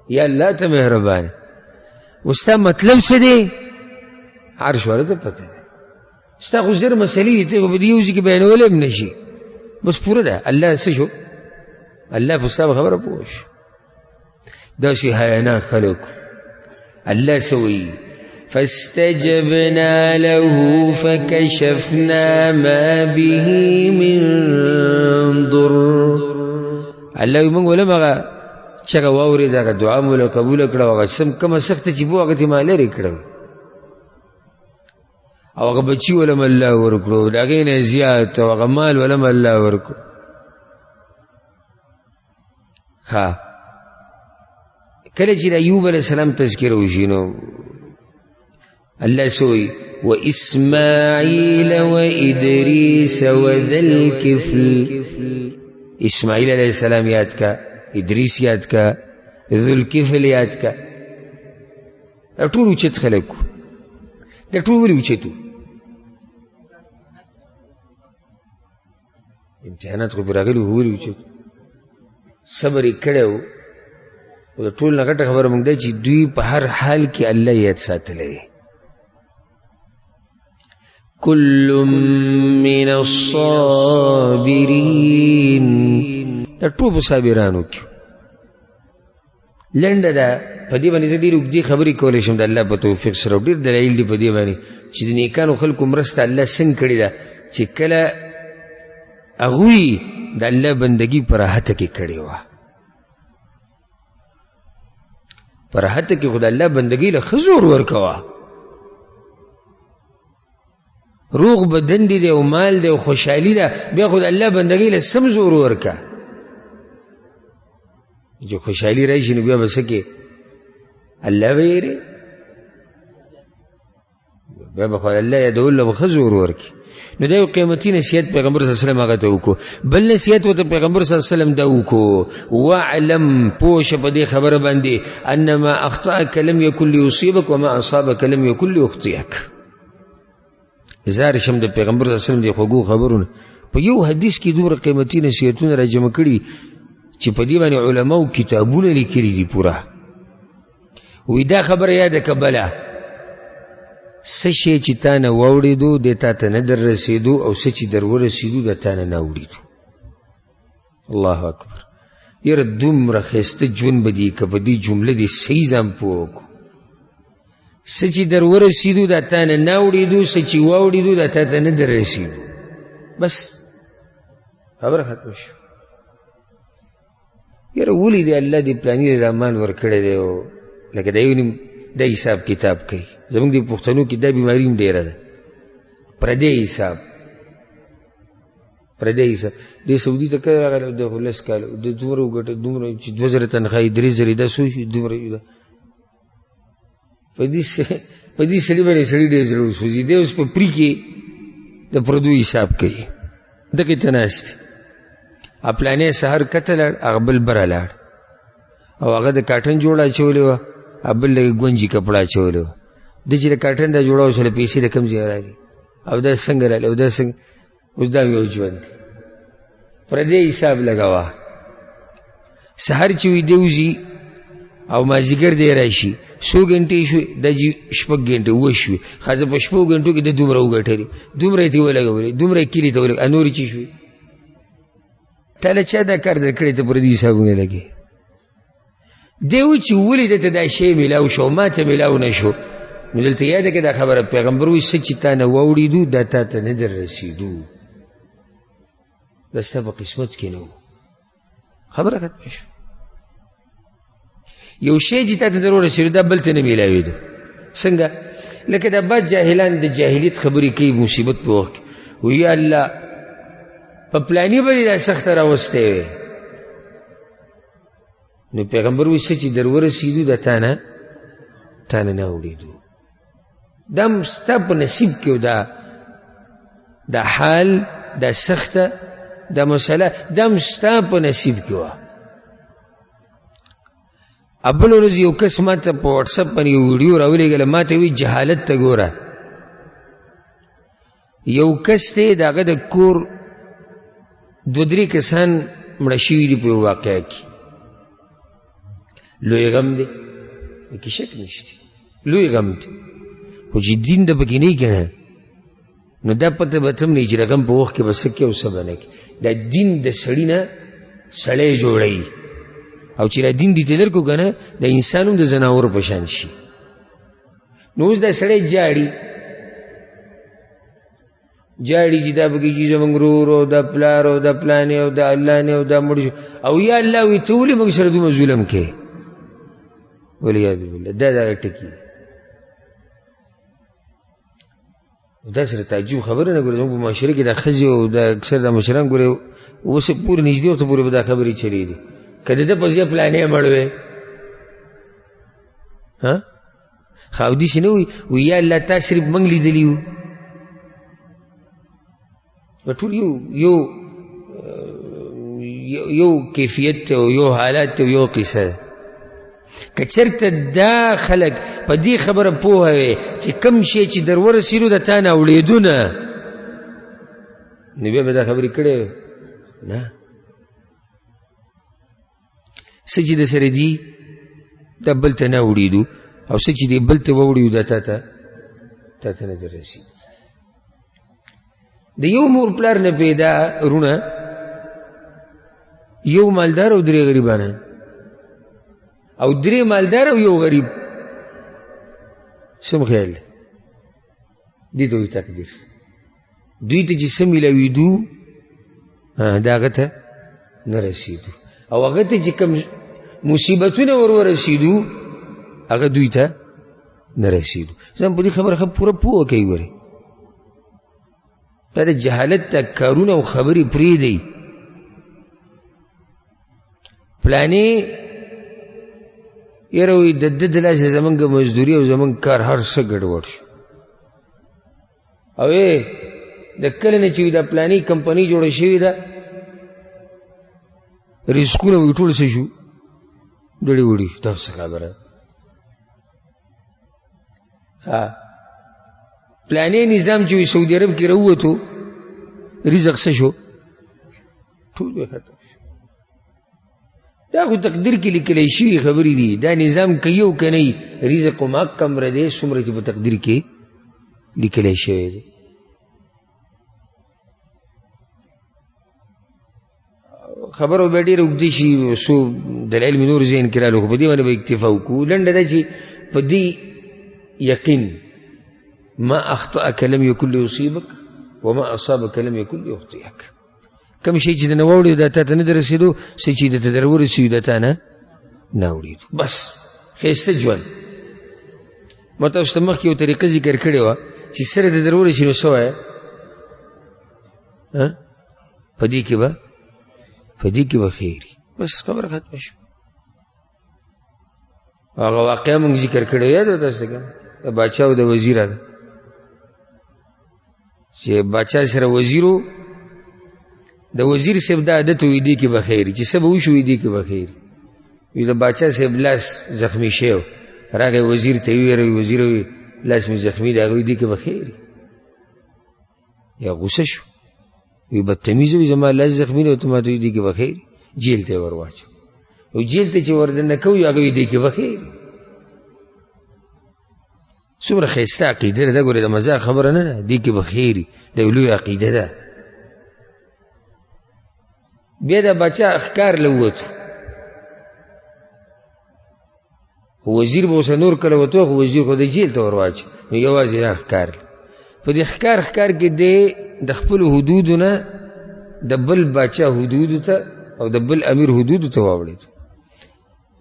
یا الله ته مهربان. اوس ستا مطلب څه دی؟ عرش والا ته پته ده. ستا خو 1000 مسلې دي، ته خو په دې یو ځای کې بیانولی هم نه شي، بس پوره ده. الله څه شو؟ الله په ستا خبره پوه شو. داسې حیاناک خلک الله څه وایي؟ فاستجبنا له فكشفنا ما به من ضر. الله وایي موږ ولم هغه چغه واورېده، هغه دعا مو له قبوله کړه، هغه سم کومه سخته چې وه هغه ترې ما لرې کړه، او هغه بچي ولم الله ورکړو، د هغې نه زیات، او هغه مال ولم الله ورکړو. ښه کله چې د ایوب علیه السلام تذکره وشي نو الله څه وایي؟ واسماعیل وادریس وذا الکفل. اسماعیل علیه السلام یاد کا، ادریس یاد کا، ذو الکفل یاد کا. دا ټول اوچت خلک وو. دا ټول ولې اوچت وو؟ امتحانات خو پرې راغلي وو، ولې اوچت؟ صبر یې کړی و. خو د ټول نه غټه خبره موږ ده چې دوی په هر حال کې الله یاد ساتلی دی. کل من الصابرین، دا ټول په صابرانو کې. لنډه ده په دې باندې زه ډېرې اوږدې خبرې کولی شم د الله په توفیق سره، او ډېر دلایل دي په دې باندې چې د نیکانو خلکو مرسته الله څنګه کړې ده چې کله هغوی د الله بندګي په راحته کې کړې وه. په راحته کې خو د الله بندګي له ښه زور ورکوه. روغ بدن دی او مال دی او خوشحالي ده، بیا خو د الله بندګۍ له سم زور ورکه. چې خوشحالي راشي نو بیا به څه کې؟ الله به یې بیا به خو الله یادولو له به ښه زور ورکړي. نو دا یو قیمتي نصیحت پیغمبر صلی الله علیه وسلم هغه ته وکړو. بل نصیحت ورته پیغمبر صلی الله علیه وسلم دا وکړو، واعلم، پوه شه په دې خبره باندې، انما اخطأک لم یکن لیصیبک وما اصابک لم یکن لیخطئک. زار شم د پیغمبر صلی الله علیه وسلم د خوږو خبرونه په یو حدیث کې دومره قیمتي نصیحتونه راجمع کړي چې په دې باندې علماو کتابونه لیکلي دي پوره. وی دا خبره یاده که بله څه شی چې تا نه واوړېدو دی تا ته نه در رسېدو، او څه چې در ورسېدو د تا نه نه اوړېدو. الله اکبر. یاره دومره ښایسته ژوند به دي که په دې جمله دې صحیح ځان پوه کړو. څه چې در ورسېدو دا تا نه نه اوړېدو، څه چې واوړېدو دا تا ته نه در رسېدو. بس خبره ختمه شوه. یاره ولې دې الله دې پلاني له دا مال ورکړی دی، او لکه دا یو نیم دا حساب کتاب کوي. زموږ د پښتنو کې دا بیماري هم ډېره ده، پردی حساب، پردی حساب. دې سعودي ته کله راغلی دی؟ خو لس کاله د دومره وګټه، دومره چې 2000 تنخوا یې 3000 یې، دا څو شو؟ دومره یې ده. په دې سړي باندې سړي ډېر زړه وسوځي. دی اوس په پري کې د پردو حساب کوي، دغې ته ناست دی. پلانی سهار کته لاړ، هغه بل بره لاړ، او هغه د کاټن جوړه اچولې وه، بل لږ ګونجي کپړه اچولې وه. ده چې د کاټن دا جوړه وشوله، پیسې د کوم ځای راغلې او دا څنګه راغلې او دا څنګه؟ اوس دا یو ژوند دی، پردی حساب لګوه. سهار چې وي دی وځي، او مازیګر دی راشي، څو ګنټې شوې؟ دا جي 6 ګنټې اووه شوې. ښځه په 6 ګنټو کې د دومره وګټلې، دومره یې ترې ولګولې، دومره یې کلي ته ولګولې، نورې چې شوې؟ تا له چا دا کار درکړی ته پردي حسابونه لګې؟ دی وایي چې ولې ده ته دا شی میلاو شو ما ته میلاو نه شو؟ نو دلته یاده کړه دا خبره، پیغمبر وایي څه چې تا نه واوړېدو دا تا ته نه در رسېدو، دا ستا په قسمت کې نه و. خبره ختمه شوه. یو شی چې تا ته در ورسېدو دا بل ته نه میلاوېدو. څنګه؟ لکه دا بعض جاهلان د جاهلیت خبرې کوي مصیبت په وخت کې، وایي یا الله په پلاني به دې دا سخته راوستی وی. نو پیغمبر وایي څه چې در ورسېدو دا تا نه نه اوړېدو، دا هم ستا په نصیب کې دا دا حال، دا سخته، دا مسله، دا هم ستا په نصیب کې وه. بله ورځ یو کس ما ته په واټساپ باندې یو ویډیو راولېږله، ما ته وایي جهالت ته ګوره. یو کس دی د هغه د کور دوه درې کسان مړه شوي دي په یو واقعه کې، لوی غم دی، پکې شک نشته، لوی غم دی، خو چې دین د پکې نه وي که نه نو دا پته به ته هم نه چې د غم په وخت کې به څه کوې او څه به نه کوې. دا دین د سړي نه سړی جوړوي، او چې دا دین دې ته درکړو که نه د انسان هم د ځناورو په شان شي. نو اوس دا سړی جاړي جاړي چې دا پکې چې زموږ ورور او دا پلار او دا پلانې او دا الله نه او دا مړ شو، او یا الله وایي ته ولې موږ سره دومره ظلم کوې؟ والعیاذ بالله. دا دغه ټکي دا سره تعجب خبره نه ګورې. زموږ په معاشره کې دا ښځې او دا اکثر دا مشران ګورې اوس پورې نږدې وخته پورې به دا خبرې چلې دي، که د ده په ځای پلانې مړ وی، ها ښه، او داسې نه وي وایي یا الله تا صرف موږ لیدلي یو. ټول یو یو یو کیفیت ته او یو حالت ته یو قصه ده. که چېرته دا خلک په دې خبره پوه وي چې کوم شی چې در ورسېدو د تا نه اوړېدو نه، نو بیا به دا خبرې کړې وې نه. څه چې د سره دي دا بل ته نه اوړېدو، او څه چې دې بل ته واوړېدو دا تا ته نه در رسېدو. د یو مور پلار نه پیدا رونه یو مالدار او درې غریبانه، او درې مالدار او یو غریب، سم خیال دی؟ دې ته وایي تقدیر. دوی ته چې څه میلاوېدو دا هغه ته نه رسېدو، او هغه ته چې کوم مصیبتونه ور ورسېدو هغه دوی ته نه رسېدو. ځان په دې خبره ښه پوره پوهه کوي. ګورې دا د جهالت ته کارونه او خبرې پرېږدئ. پلانې یاره وایي د ده د لاسه زمونږ مزدوري او زمونږ کار هر څه ګډوډ شو، او د کله نه چې دا پلانې کمپنۍ جوړه شوې ده رزقونه وایي ټول څه شو دړي وړي. دا څه خبره؟ ها پلانې نظام چې سعودي عرب کې راووتو رزق څه شو؟ ټول به ختم شو. دا خو تقدیر کې لیکلی شوي خبرې دي. دا نظام کوي او که نه رزق هم هک امره دی څومره چې په تقدیر کې لیکلی شوی دی. خبرو به ډېر اوږدې شي، څو دلایل مې نور ذهن کې رالو، خو په دې باندې به اکتفا وکړو. لنډه دا چې په دې یقین ما اخطأک لم یکن لیصیبک وما اصابک لم یکن لیخطئک، کوم شی چې درنه واوړي دا تا ته نه دی رسېدو، څه چې درته در ورسېدو دا تا نه نه اوړېدو. بس ښایسته ژوند. ما تاسو ته مخکې یو طریقه ذکر کړې وه چې سره د در ورسي نو څه وایه؟ په دې کې به په دې کې به خیر وي. بس خبره ختمه شوه. هغه واقعه موږ ذکر کړې یاد ده تاسو ته که د باچا او د وزیر هغه چې باچا سره وزیر و، د وزیر صاحب دا عادت وي دې کې به خیر وي، چې څه به وشو دې کې به خیر وي. د باچا صاحب لاس زخمي شوی و، راغی وزیر ته یې وویل، وزیر وویل لاس مې زخمي دی، هغه وایي دې کې به خیر وي. یا غوسه شو، وی بدتمیز وي، زما لاس زخمي دی او ته ماته وایې دې کې به خیر، جیل ته یې ور واچو. او جیل ته چې وردننه کوو، هغه وایي دې کې به خیر. څومره ښایسته عقیده ده، دا ګورې د مزاح خبره نه ده، دې کې به خیر وي، دا یو لویه عقیده ده. بیا د باچا ښکار له ووتو، خو وزیر به ورسره نور کله وتو، خو وزیر خو د جیل ته ور واچو، نو یوازې دا ښکار. په دې ښکار کې دی د خپلو حدودو نه د بل باچا حدودو ته او د بل امیر حدودو ته واوړېدو.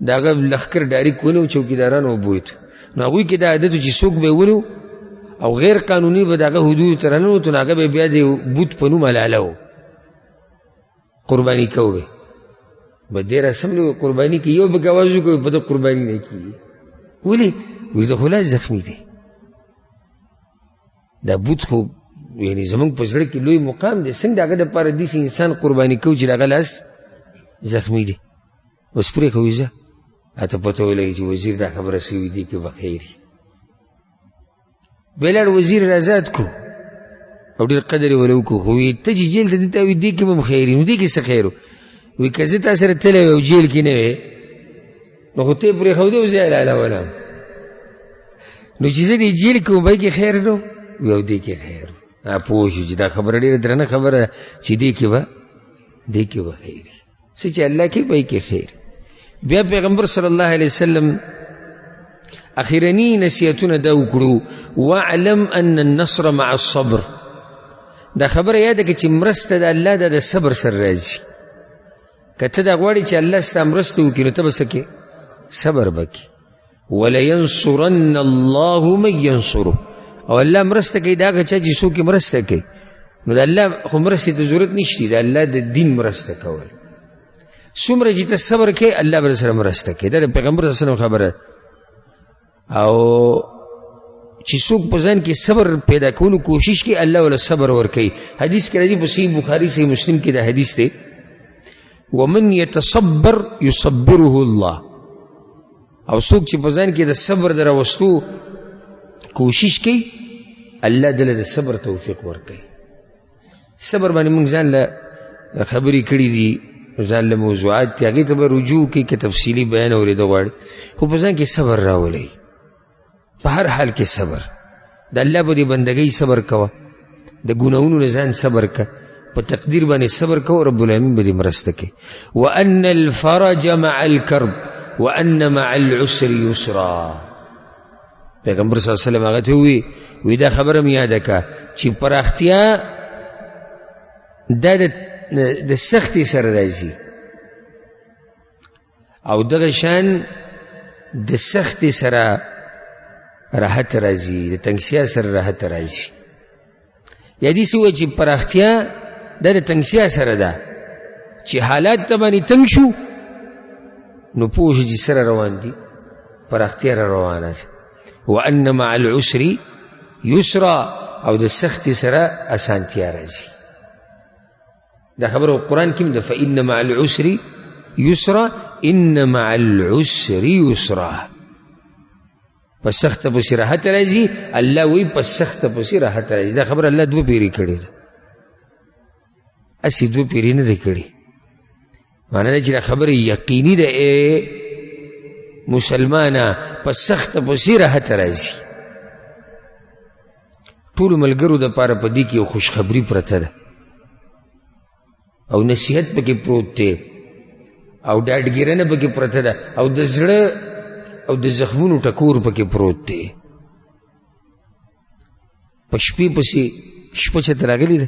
د هغه لښکر ډایرک ونیو، چوکیدارانو وبویتو. نو هغوی کې دا عادت و چې څوک به یې ونیو او غیر قانوني به د هغه حدودو ته راننوتو، نو هغه به بیا د بت په نوم حلاله و، قرباني کوو به. به دې رسم له قرباني کې یو به اواز وکړي، په ده قرباني نه کېږي. ولې؟ وایي دا خو لاس زخمي دی، دا بت خو یعنې زموږ په زړه کې لوی مقام دی، څنګه د هغه دپاره داسې انسان قرباني کوو چې د هغه لاس زخمي دی؟ اوس پرېښوي ځه، اته پته ولګي چې وزیر دا خبره سوي دي کې به خیر وي. بیا لاړ وزیر را ازاد کړو او ډېر قدر یې وله وکړو، خو وایي ته چې جیل ته دي تا وایي دې کې به هم خیر وي، نو دې کې څه خیر و؟ وایي که زه تا سره تللی وای او جیل کې نه وی نو خو ته یې پرېښودې او زه یې حلالولم، نو چې زه دې جیل کې وم به کې خیر نه وي او دې کې خیر و. پوه شو چې دا خبره ډېره درنه خبره ده چې دې کې به خیر وي، څه چې الله کوي په کې خیر. بیا پیغمبر صلی الله علیه وسلم اخرنی نصیحتونه دا وکړو، واعلم ان النصر مع الصبر. دا خبره یاده کړه چې مرسته د الله ده د صبر سره راځي. که ته دا غواړې چې الله ستا مرسته وکړي نو ته به څه کوې؟ صبر به کوې. ولینصرن الله من ینصره، او الله مرسته کوي د هغه چا چې څوک یې مرسته کوي. نو د الله خو مرستې ته ضرورت نشته، د الله د دین مرسته کول. څومره چې ته صبر کوې الله به سره مرسته کوي. دا د پیغمبر صلی الله علیه وسلم خبره. او چې څوک په ځان کې صبر پیدا کولو کوشش کوي الله وله صبر ورکوي. حدیث کې راځي په صحیح بخاري صحیح مسلم کې دا حدیث دی، ومن يتصبر يصبره الله. او څوک چې په ځان کې د صبر د راوستو کوشش کوي الله دله د صبر توفیق ورکوي. صبر باندې موږ ځان له خبرې کړې دي، ځان له موضوعات دي، هغې ته به رجوع کوي که تفصیلي بیان اورېده غواړي، خو په ځان کې صبر راولئ، په هر حال کې صبر، د الله په دې بندګۍ صبر کوه، د ګناهونو نه ځان صبر که، په تقدیر باندې صبر کوه، رب العالمین به دې مرسته کوي. وأن الفرج مع الكرب وأن مع العسر يسرا. پیغمبر صلی الله علیه وسلم هغه ته وویل، وی دا خبره مې یاده کړه چې پراختیا دا د سختې سره راځي، او دغه شان د سختې سره راحت راځي، د تنګسیا سره راحت راځي. یا داسې ووایي چې پراختیا دا د تنګسیا سره ده، چې حالات ته باندې تنګ شو نو پوه شو چې سره روان دي، پراختیا را روانه ده. وان مع العسر یسرا، او د سختې سره اسانتیا راځي. دا خبره قرآن کې هم ده، فإن مع العسر یسرا إن مع العسر یسرا. په سخته پسې راحت راځي، الله وایي په سخته پسې راحت راځي. دا خبره الله دوه پیرې کړې ده، هسې دوه پیرې نه ده کړې. معنی دا چې دا خبره یقیني ده، ای مسلمانه په سخته پسې راحت راځي. ټولو ملګرو دپاره په دې کې یو خوشخبري پرته ده او نصیحت پکې پروت دی او ډاډګیرنه پکې پرته ده او د زړه او د زخمونو ټکور پکې پروت دی. په شپې پسې شپه چېرته راغلې ده؟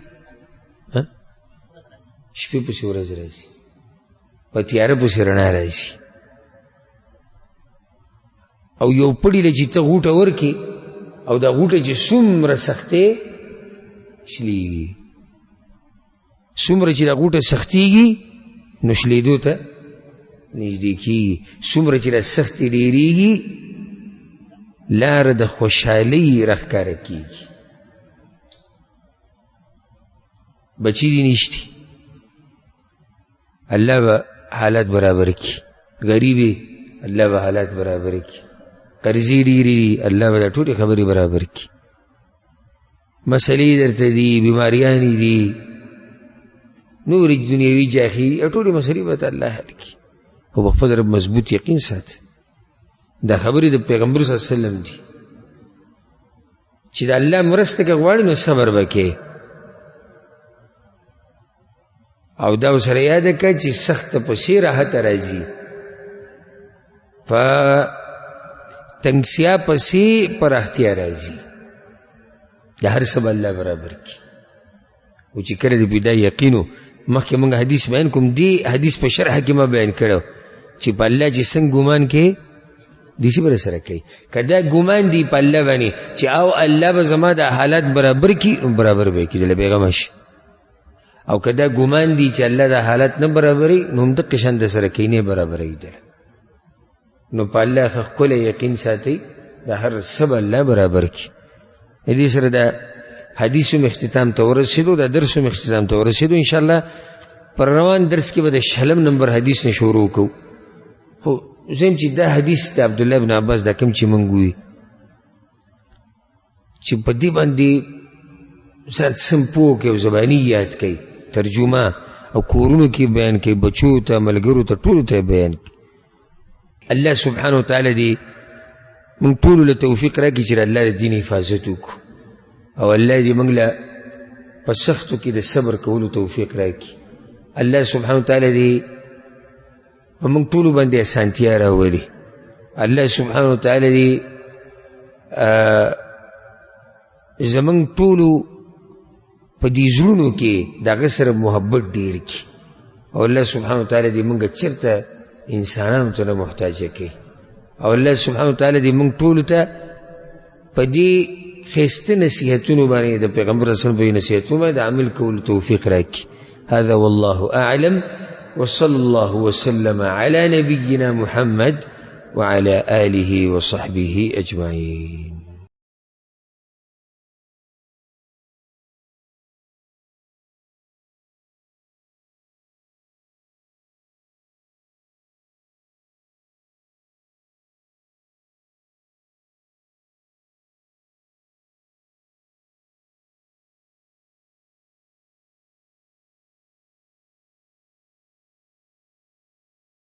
شپې پسې ورځ راځي، په تیاره پسې رڼا راځي. او یو پړي له چې ته غوټه ورکې او دا غوټه چې څومره سختې شلېږي، څومره چې دا غوټه سختېږي نو شلېدو ته نږدې کېږي، څومره چې دا سختې ډېرېږي لاره د خوشحالۍ راښکاره کېږي. بچي دې نشتي، الله به حالات برابر کړي. غریب یې، الله به حالات برابر کړي. قرضې ډېرې دي، الله به دا ټولې خبرې برابر کړي. مسلې درته دي، بیماریانې دي، نورې دنیوي جاخي، ټولې مسلې به ته الله حل کړي. خو په خپل رب مضبوط یقین ساته. دا خبرې د پیغمبر صلی الله علیه وسلم دي چې د الله مرسته که غواړي نو صبر به کوې، او دا ورسره یاده کړه چې سخته پسې راحت راځي، په تنګسیا پسې پراختیا راځي. د هر څه به الله برابر کړي. او چې کله دې په دا یقین و، مخکې موږ حدیث بیان کوم، دې حدیث په شرح کې ما بیان کړی چې په الله چې څنګه ګمان کوې داسې به سره کوي. که دا ګمان دی په الله باندې چې او الله به زما دا حالات برابر کړي، نو برابر به یې کړي، دله بېغمه شي. او که دا ګمان دی چې الله دا حالات نه برابروي، نو هم دقه شان د سره کوي، نه برابروي دله. نو په الله ښه ښکلی یقین ساتئ، د هر څه به الله برابر کړي. دې سره دا حدیث هم اختتام ته ورسېدو، دا درس هم اختتام ته ورسېدو. انشاءالله پر روان درس کې به د شلم نمبر حدیث نه شروع کوو. خو زه یم چې دا حدیث د عبدالله بن عباس دا کوم چې موږ وي چې په دې باندې ځان سم پوه کړي او زباني یاد کړي، ترجمه او کورونو کې بیان کړي، بچو ته، ملګرو ته، ټولو ته بیان کړي. الله سبحانه وتعالی دې موږ ټولو له توفیق راکړي چې د الله د دین حفاظت وکړو، او الله دې موږ له په سختو کې د صبر کولو توفیق راکړي. الله سبحانه وتعالی دې په موږ ټولو باندې اسانتیا راولي. الله سبحانه وتعالی دې زموږ ټولو په دې زړونو کې د هغه سره محبت ډېر کړي، او الله سبحانه وتعالی دې موږ چېرته انسانانو ته نه محتاجه کړي، او الله سبحانه وتعالی دې موږ ټولو ته په دې ښایسته نصیحتونو باندې د پیغمبر صلی الله علیه وسلم په نصیحتونو باندې د عمل کولو توفیق راکړي. هذا والله أعلم، وصلى الله وسلم على نبينا محمد وعلى آله وصحبه أجمعين.